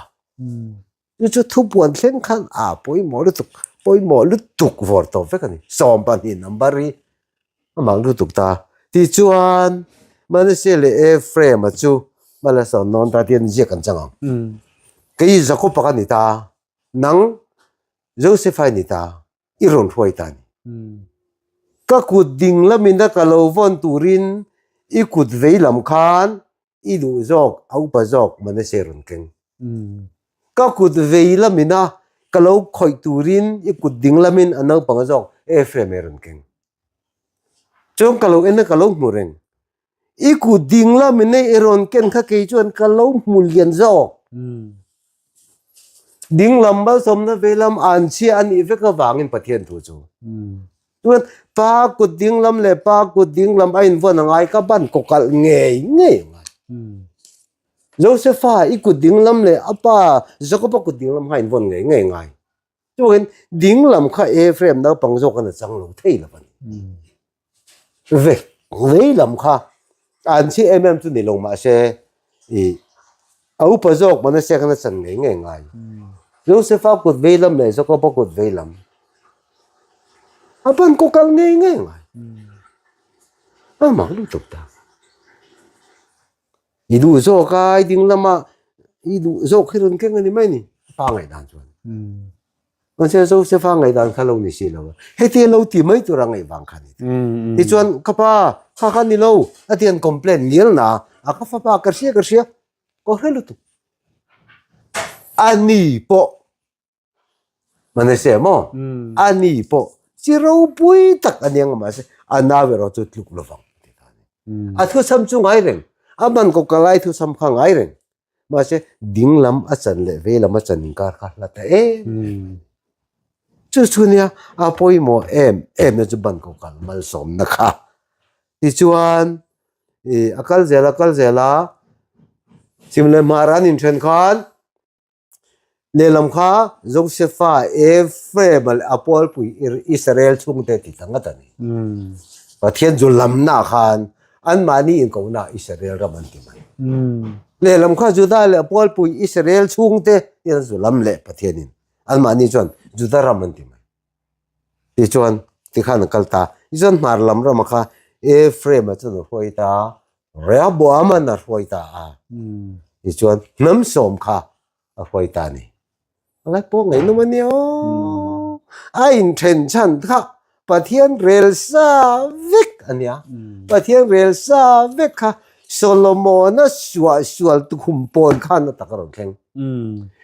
Chu chu thupuan thleng khan a pawimawh lutuk, pawimawh lutuk vawr tawp vek a ni. 12 number hi a mang lutuk ta. Tichuan Manasseh leh Ephraim-a chu Malasawn nawn ta tiin ziak an chang ang. Kei Jakob-a ka ni ta, nang Joseph-a i ni ta. i rawn hruai ta a ni. Ka kut ding lamin a ka lo vawn turin i kut vei lam khan i duh zawk, a upa zawk Manasseh rawn keng. Ka kut vei lamin a ka lo khawih turin i kut ding lamin a naupang zawk Ephraim e rawn keng. Chuan ka lo en a ka lo hmu reng. I kut ding lamin e i rawn ken kha kei chuan ka lo hmu lian zawk. Dinglam malsawmna veilam anchhia a nih vek avangin Pathian thu chu. Chuan pa kut dinglam leh pa kut dinglam a invawn a ngai ka ban kaw kalh ngei ngei a ngai. Josepha i kut dinglam leh a pa Jakoba kut dinglam kha a invawn ngei ngei a ngai. Chuan dinglam kha Ephraim naupang zawk an a chang lo thei lo a ni. Ve veilam kha an chhi em em chu ni lo mahse ih a upa zawk Manase khan a chan ngei ngei ngai. Josepha kut veilam leh Jakoba kut veilam a ban kaw kal ngei ngei ngai. A mak lutuk ta. I duh zawk a, i ding lama i duh zawk hi rawn keng a ni mai ni, a pa ngaihdan chuan. Mahse Joseph-a ngaihdan kha lo ni si lo a, heti lo ti mai tura ngaih vang kha a ni. Tichuan ka pa kha kha ni lo a ti an complain ngial na a, ka fapa ka hria ka hria, ka hre lutuk. A ni pawh Manase maw? A ni pawh chi ropui tak a nia mahse a nau erawh chu tluk lovang a ti ta a ni. A thusam chu ngai reng, a man kawk ka lai thusam kha ngai reng mahse ding lam a chan leh vei lam a chan inkar kha hla ta em em. Chu chu nia a pawimawh em em na chu ban kawk kal malsawmna kha. Tichuan ih a kal zel a kal zel a, chhim leh hmar an inthen khan Lehlam kha Josefa, Ephraim-a leh a pawlpui Israel chhungte ti ta ngat a ni. Pathian chu lamnaah khan anmahni inkohnaah Israel ram an ti mai. Lehlam kha Juda leh a pawlpui Israel chhungte hian zu lam leh Pathianin anmahni chuan Juda ram an ti mai. Tichuan tikhan a kal ta. Tichuan hmar lam rama kha Ephraim-a chuan a hruai ta a, Rehoboam-a'n a hruai ta a. Tichuan hnam sawm kha a hruai ta a ni. A ngai pawh ngaihnawm a nia aw. A inthen chhan kha Pathian rel sa vek a nia. Pathian rel sa vek kha Solomon-a suah sual tukhum pawn khan a tak a rawn thleng.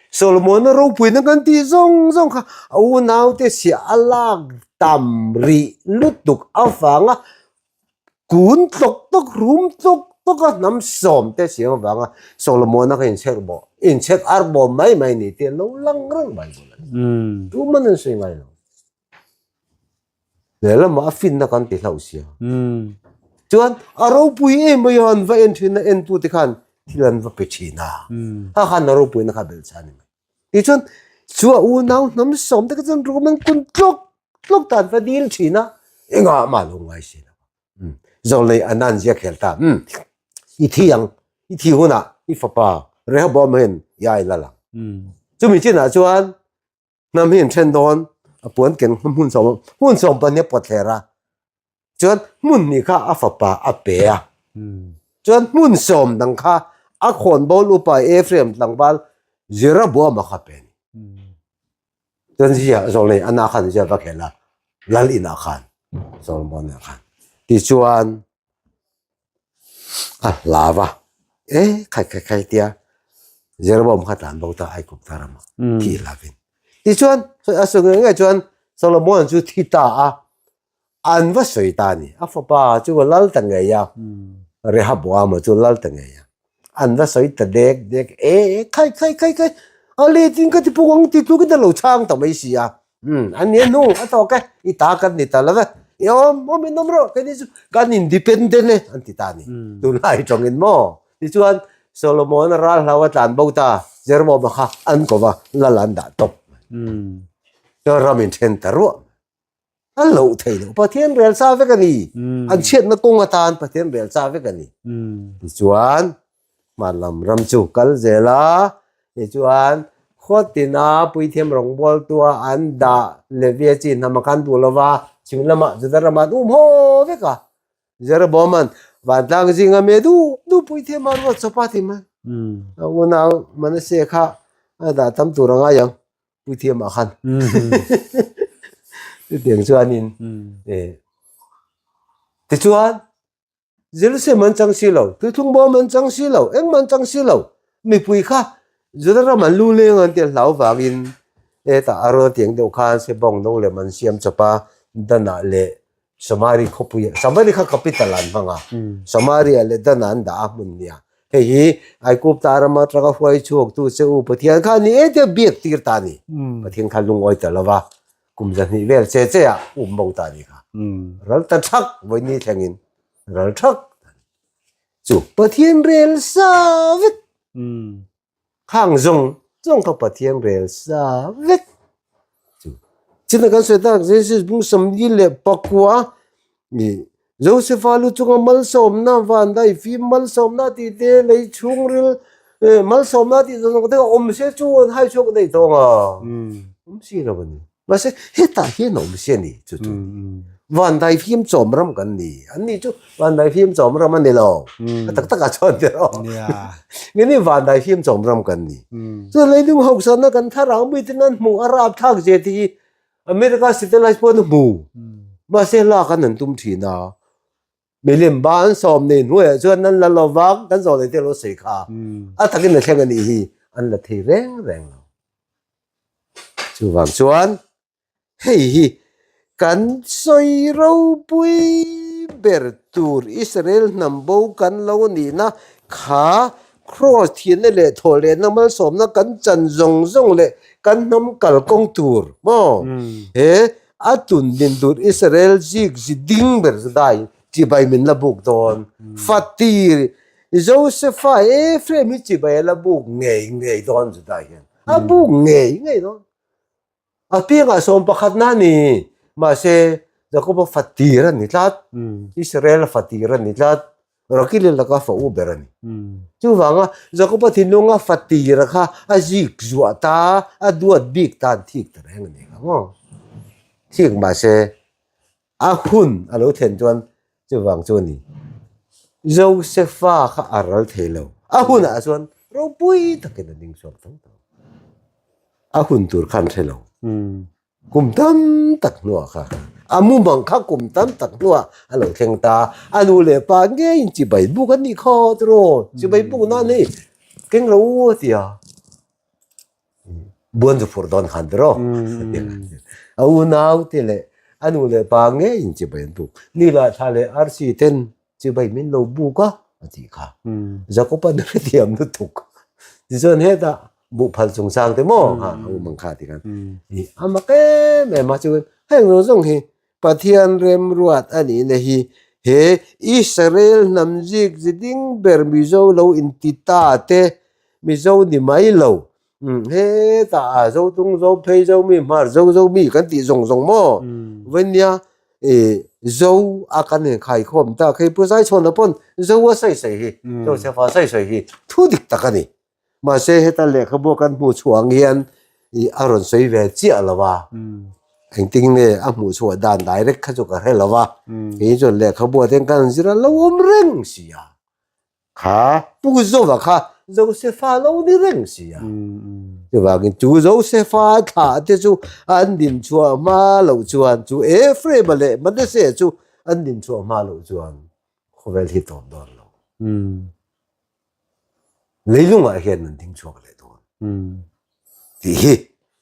Solomon-a ropuina kan tih zawng zawng kha a unaute siah a lak tam rih lutuk avanga kun tlawk tlawk rum tlawk tlawk a hnam sawm te siam avanga Solomon-a kha inchhek bawh inchhek ar bawm mai mai ni tih a lo lang reng Bible a ni. Tuman an sawi ngai lo. Lehlamah a finna kan ti hlauh sia. Chuan a ropui em mai a an va en thin a entute khan thil an va pe thin a. Kha khan a ropuina kha belh chhan a ni mai. Tichuan chu a unau hnam sawm te kha chuan rum an kun tlawk tlawk ta an va dil thin a, engah mah lo ngai si lo. Zawlnei an an ziak hel ta, i thi ang, i thi hunah i fapa Rehoboam hian i ai la lang. Chumi chinah chuan Hnam hi an then dawn, a puan ken hmun sawm hmun sawm pahnih a pawt thler a, chuan hmun hnih kha a fapa a pe a, chuan hmun sawm dang kha a khawnbawl upa Ephraim tlangval Jeroboama kha pe a ni. Chuan zia zawlnei Anna khan zia va khel a, lal inah khan Solomon-a khan tichuan A hlau a, e khai khai khai tia Jeroboam kha tlan bo ta Aigupta rama thi hlavin. Tichuan a sawi ngei ngei chuan Solomon chu thi ta a, an va sawi ta a ni. A fapa chu a lal ta ngei a, Rehoboama chu lal ta ngei a. An va sawi ta dek dek, e khai khai khai khai, a letin ka ti puk ang ti tlukin a lo chhang ta mai si a. Umm a nia hnu a tawk e, i ta kan ni ta lo ve, i awm awm in awm rawh keini chu kan independent e an ti ta a ni. Tunlai tawngin maw? Tichuan Solomon-a ral hlau a tlan bo ta, Jeroboam-a kha an ko va, lal an dah tawp mai. Chuan ram in then ta ruah mai. A loh thei lo, Pathian rel sa vek a ni. An chhiatna kawng atan Pathian rel sa vek a ni. Tichuan Hmar lam ram chu kal zel a, tichuan khaw tina puithiam rawngbawltua an dah Levia chi hnam a khan duh lo va, chhim lamah Juda ramah an um haw vek a. Jeroboam-a'n vantlang zinga mi duh duh puithiam a ruat chawp a ti mai. A unau Manasseh kha a dah tam tur a ngai ang puithiamah khan. Chutiang chuanin tichuan Jerusalem an chang si lo, Tuithlung bawm an chang si lo, engmah an chang si lo. Mipui kha Juda ram an lu leng an tih hlau vangin hetah a rawn tiang deuh khan Sebawng no lem an siam chawp a, Danah leh Samari khawpuiah, Samari kha capital an hmang a, Samaria leh Danah an dah a hmun nia. Hei hi Aigupta ram atanga hruai chhuaktu che u Pathian kha ni e tia biak tir ta a ni. Pathian kha lungawi ta lo va, kum zahnih vel che che ah um bo ta a ni kha. Ral ta thak vawini thlengin ral thak ta a ni. Chu Pathian rel sa vek. Khang zawng zawng kha Pathian rel sa vek chu. China kan sawi tak Genesis bung 44 leh Josefa lu chunga malsawmna van dai fim malsawmna tih te lei chhungril malsawmna tih zawng zawng te kha awm se chu an hai chhuak daih tawng a. Awm si lo a ni. Mahse hetah hian a awm si a ni chu chu. Van dai fim chawm ram kan ni. An ni chu van dai fim chawm ram a ni lo. A tak takah chuan ti rawh. Nge ni van dai fim chawm ram kan ni. Chuan leilung hauhsana kan thlarau mite nan hmuh a rapthlak zia tih hi America satellite pawh an hmu. Mahse lak an han tum thin a. Milim ba an sawm nei hnuaiah chuan an la lo vang kan zawh leh te lo sawi kha. A takin a thleng a nih hi an la thei reng reng lo. Chuvang chuan hei hi kan sawi ropui ber tur Israel hnam bo kan lo nihna kha Kraws thianna leh thawhlehna malsawmna kan chan zawng zawng leh kan hnam kalkawng tur maw he a tun din tur Israel zik zi ding ber chu dai chibai min la buk dawn fatir Josefa Ephraim hi chibai a la buk ngei ngei dawn chu dai hian a buk ngei ngei dawn. A piangah 11na a ni. Mahse, Jakoba fatir a ni tlat. Israel fatir a ni tlat. Rakili laka fa u ber a ni. Chuvanga Jakoba thinlunga fatira kha a zik zuah ta, a duat bik ta an thik ta reng a ni kha maw. Thik mahse, a hun a lo thlen chuan chuvang chu a ni. Josefa kha a ral thei lo. A hunah chuan ropui takin a ding chhuak tho tho. A hun tur khan hre lo. Kum tam tak hnuah kha a mumang kha kum tam tak hnuah a lo thleng ta. A nu leh pa ngeiin chibai buk an nih kha tiraw? Chibai buk nan hei keng lo u a ti a. Buan chu phurh dawn khan tiraw? A unau te leh a nu leh pa ngeiin chibai an buk. Ni lah thla leh arsi ten chibai min lo buk a a tih kha. Jakob-a nu hrethiam lutuk. Tichuan hetah buhphal chungchang te maw ha a um ang kha ti khan a mak em em a chuan heng zawng zawng hi Pathian remruat a nihna hi he Israel hnam zik zi ding ber Mizo lo inti ta te Mizo ni mai lo hetah a Zotung Zophei Zomi Hmar Zo Zomi kan tih zawng zawng maw Vainia Zo a kan inkhaikhawm ta khi Pu Zaichhawna pawn Zo a sawi sawi hi Josefa sawi sawi hi thu dik tak a ni. Mahse heta lehkhabu kan hmuh chhuah ang hian ih a rawn sawi ve chiah lo a, engtin nge a hmuh chhuah dan direct kha chu ka hre lo a, kei chuan lehkhabu ah te kan zir a lo awm reng si a, kha Pu Zova kha Josefa lo ni reng si a, chuvangin chu Josefa thlah te chu an din chhuah hma loh chuan chu Ephraim-a leh Manasseh chu an din chhuah hma loh chuan khawvel hi tawp dawn lo. Leilungah hian an ding chhuak leh dawn tih hi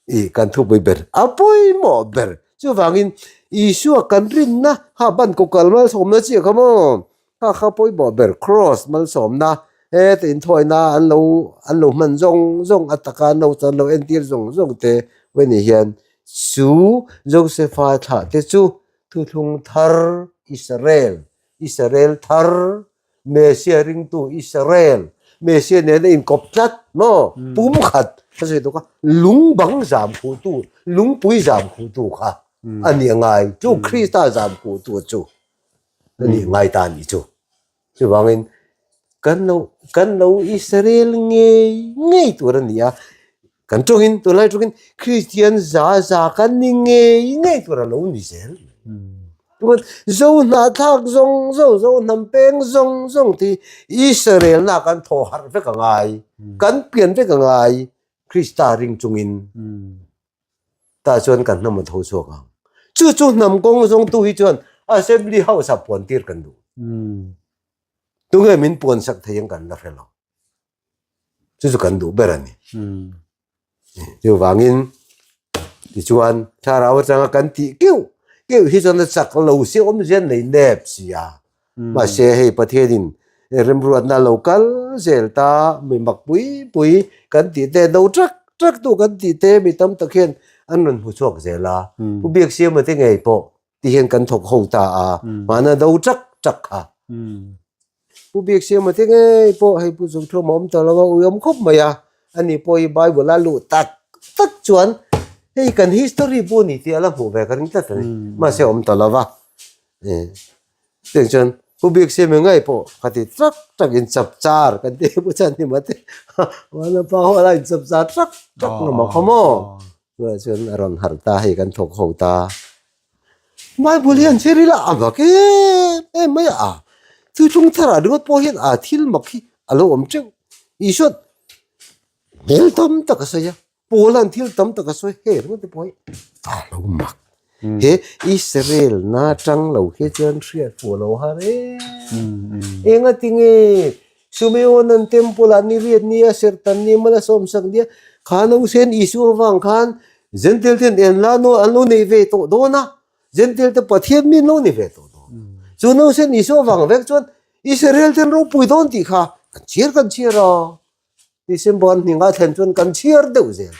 i kan thupui ber a pawimawh ber. Chuvangin Isua kan rinna kha ban ko kal malsawmna chiah kha maw kha kha pawimawh ber cross malsawmna heta inthawina an lo an lo hman zawng zawng a taka an lo an lo entir zawng zawng te vawini hian chu Josefa thlah te chu thuthlung thar Israel Israel thar Messia ringtu Israel, Messia nena inkawp tlat maw? Pum khat ka sawi tuk a, lung bang zam khuhtu, lungpui zam khuhtu kha a nih a ngai. Chu Krista zam khuhtu chu a nih ngai ta a nih chu. Chuvangin kan lo kan lo Israel ngei ngei tur a ni a, kan tawngin tunlai tawngin Kristian za za kan ni ngei ngei tur a lo ni zel. Chuan Zo hnahthlak zawng zawng, Zo hnam peng zawng zawng te hi Israel na kan thaw harh vek a ngai, kan pian vek a ngai Krista ring chungin. Tah chuan kan hnam a tho chhuak ang. Chu chu hnam kawng zawngtu hi chuan Assembly House ah puan tir kan duh. Tunge min puan sak thei ang kan la hre lo. Chu chu kan duh ber a ni. Chuvangin tichuan thlarau atanga kan tih keuh keuh hi chuan a chak lo si awmzia nei nep si a. Mahse hei Pathianin. Remruatna lo kal zel ta, mi mak pui pui kan tih te, do ṭak ṭak tu kan tih te mi tam tak hian an rawn hmu chhuak zel a. Pu Biaksiama te ngei pawh ti hian kan thawk ho ta a, mahna do ṭak ṭak kha. Pu Biaksiama te ngei pawh hei Pu Zungthuam a awm ta lo a, ui awm khawp mai a, ani pawh hi Bible a luh tak tak chuan hei kan history pawh ni tih a la hmuh ve ka ring tlat a ni, mahse a awm ta lo va. Chutiang chuan Pu Biaksiama ngei pawh ka ti trak trak in chap char kan ti Pu Chhanhima te Vanapa ho a la in chap char trak trak ngam a khaw maw? Chuvang chuan a rawn harh ta hei kan thawk ho ta. Bible hian thil ril a mak em em mai a, chu tlung tharah ringawt pawh hian a thil mak hi a lo awm teuh. Isua hmel tam tak a sawi a, Paula'n thil tam tak a sawi hei ringawt te pawh hi a lo mak. He Israel na tang lo hi chuan hriat fuh lo har em. Engatinge Sumeon an temple ah ni riat nia serhtan ni mal a sawmsak nia kha nausen Isua avang khan Gentile ten en la no an lo nei ve tawh dawn a, Gentile te Pathian mi an lo ni ve tawh dawn. Chu nausen Isua avang vek chuan Israel ten ropui dawn tih kha kan chhiar kan chhiar a. December an hninga thlen chuan kan chhiar deuh zel.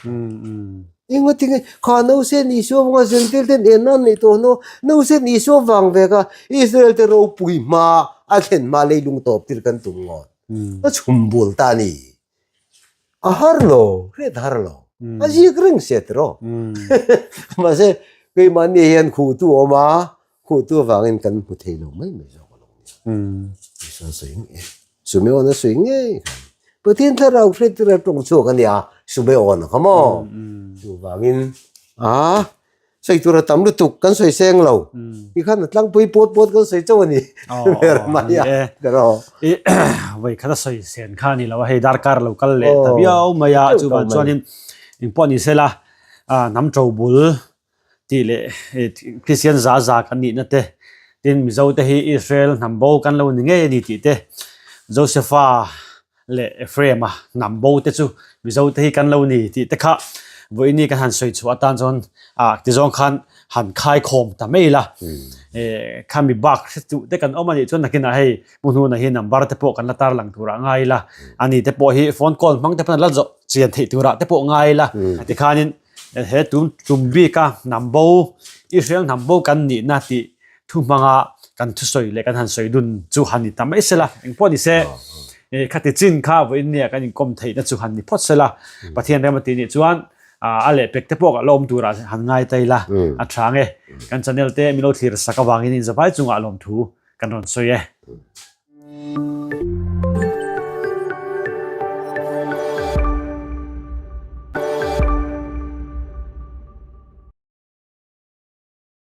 Engatinge kha nausen Isua avanga Gentile ten en an neih tawh hnu nausen Isua avang vek a Israel te ropui hma a thlen hma leilung tawp tir kan tum ngawt. A chhum bul ta a ni. A har lo, hriat a har lo. A zik reng sia tiraw. Mahse keimahni hian khuhtu a awm a, khuhtu avangin kan hmu thei lo mai mai zawk alawm nia. Isua sawi ngei. Sumeon a sawi ngei khan Pathian thlarau hriattir a tawng chhuak a nia Sumeon a kha maw? Chuvangin a sawi tur a tam lutuk kan sawi seng lo ti khan a tlangpui pawt pawt kan sawi chauh a ni ber mai a tiraw. I vawi khat a sawi sen kha a ni lo a hei darkar lo kal leh ta viau mai a chuvang chuanin engpawh ni sela hnam to bul tih leh Kristian za za kan nihna te, tin Mizo te hi Israel hnam bo kan lo ni ngei a ni tih te, Josepha leh Ephraim-a hnam bo te chu Mizo te hi kan lo ni tih te kha vawiini kan han sawi chhuah atan chuan ah tizawng khan han khaikhawm ta mai ila. Khami bak hretuh te kan awm a nih chuan nakinah hei hmuhnuna hi number te pawh kan la tarlang turah ngai ila, ani te pawh hi phone call hmang te pawn la zawh chian theih turah te pawh ngai ila tikhanin He tun tum bika hnam bo, Israel hnam bo kan nihna tih thu hmanga kan thusawi leh kan han sawi dun chu han ni ta mai sela, engpawh ni se, khati chin kha vawiin nia kan inkawm theihna chu han ni phawt sela, Pathian rem a tih nih chuan a lehpek te pawh la awm turah han ngai ta ila a tha nge. Kan channel te min lo thlir sak avangin inzavai chungah lawmthu kan rawn sawi e.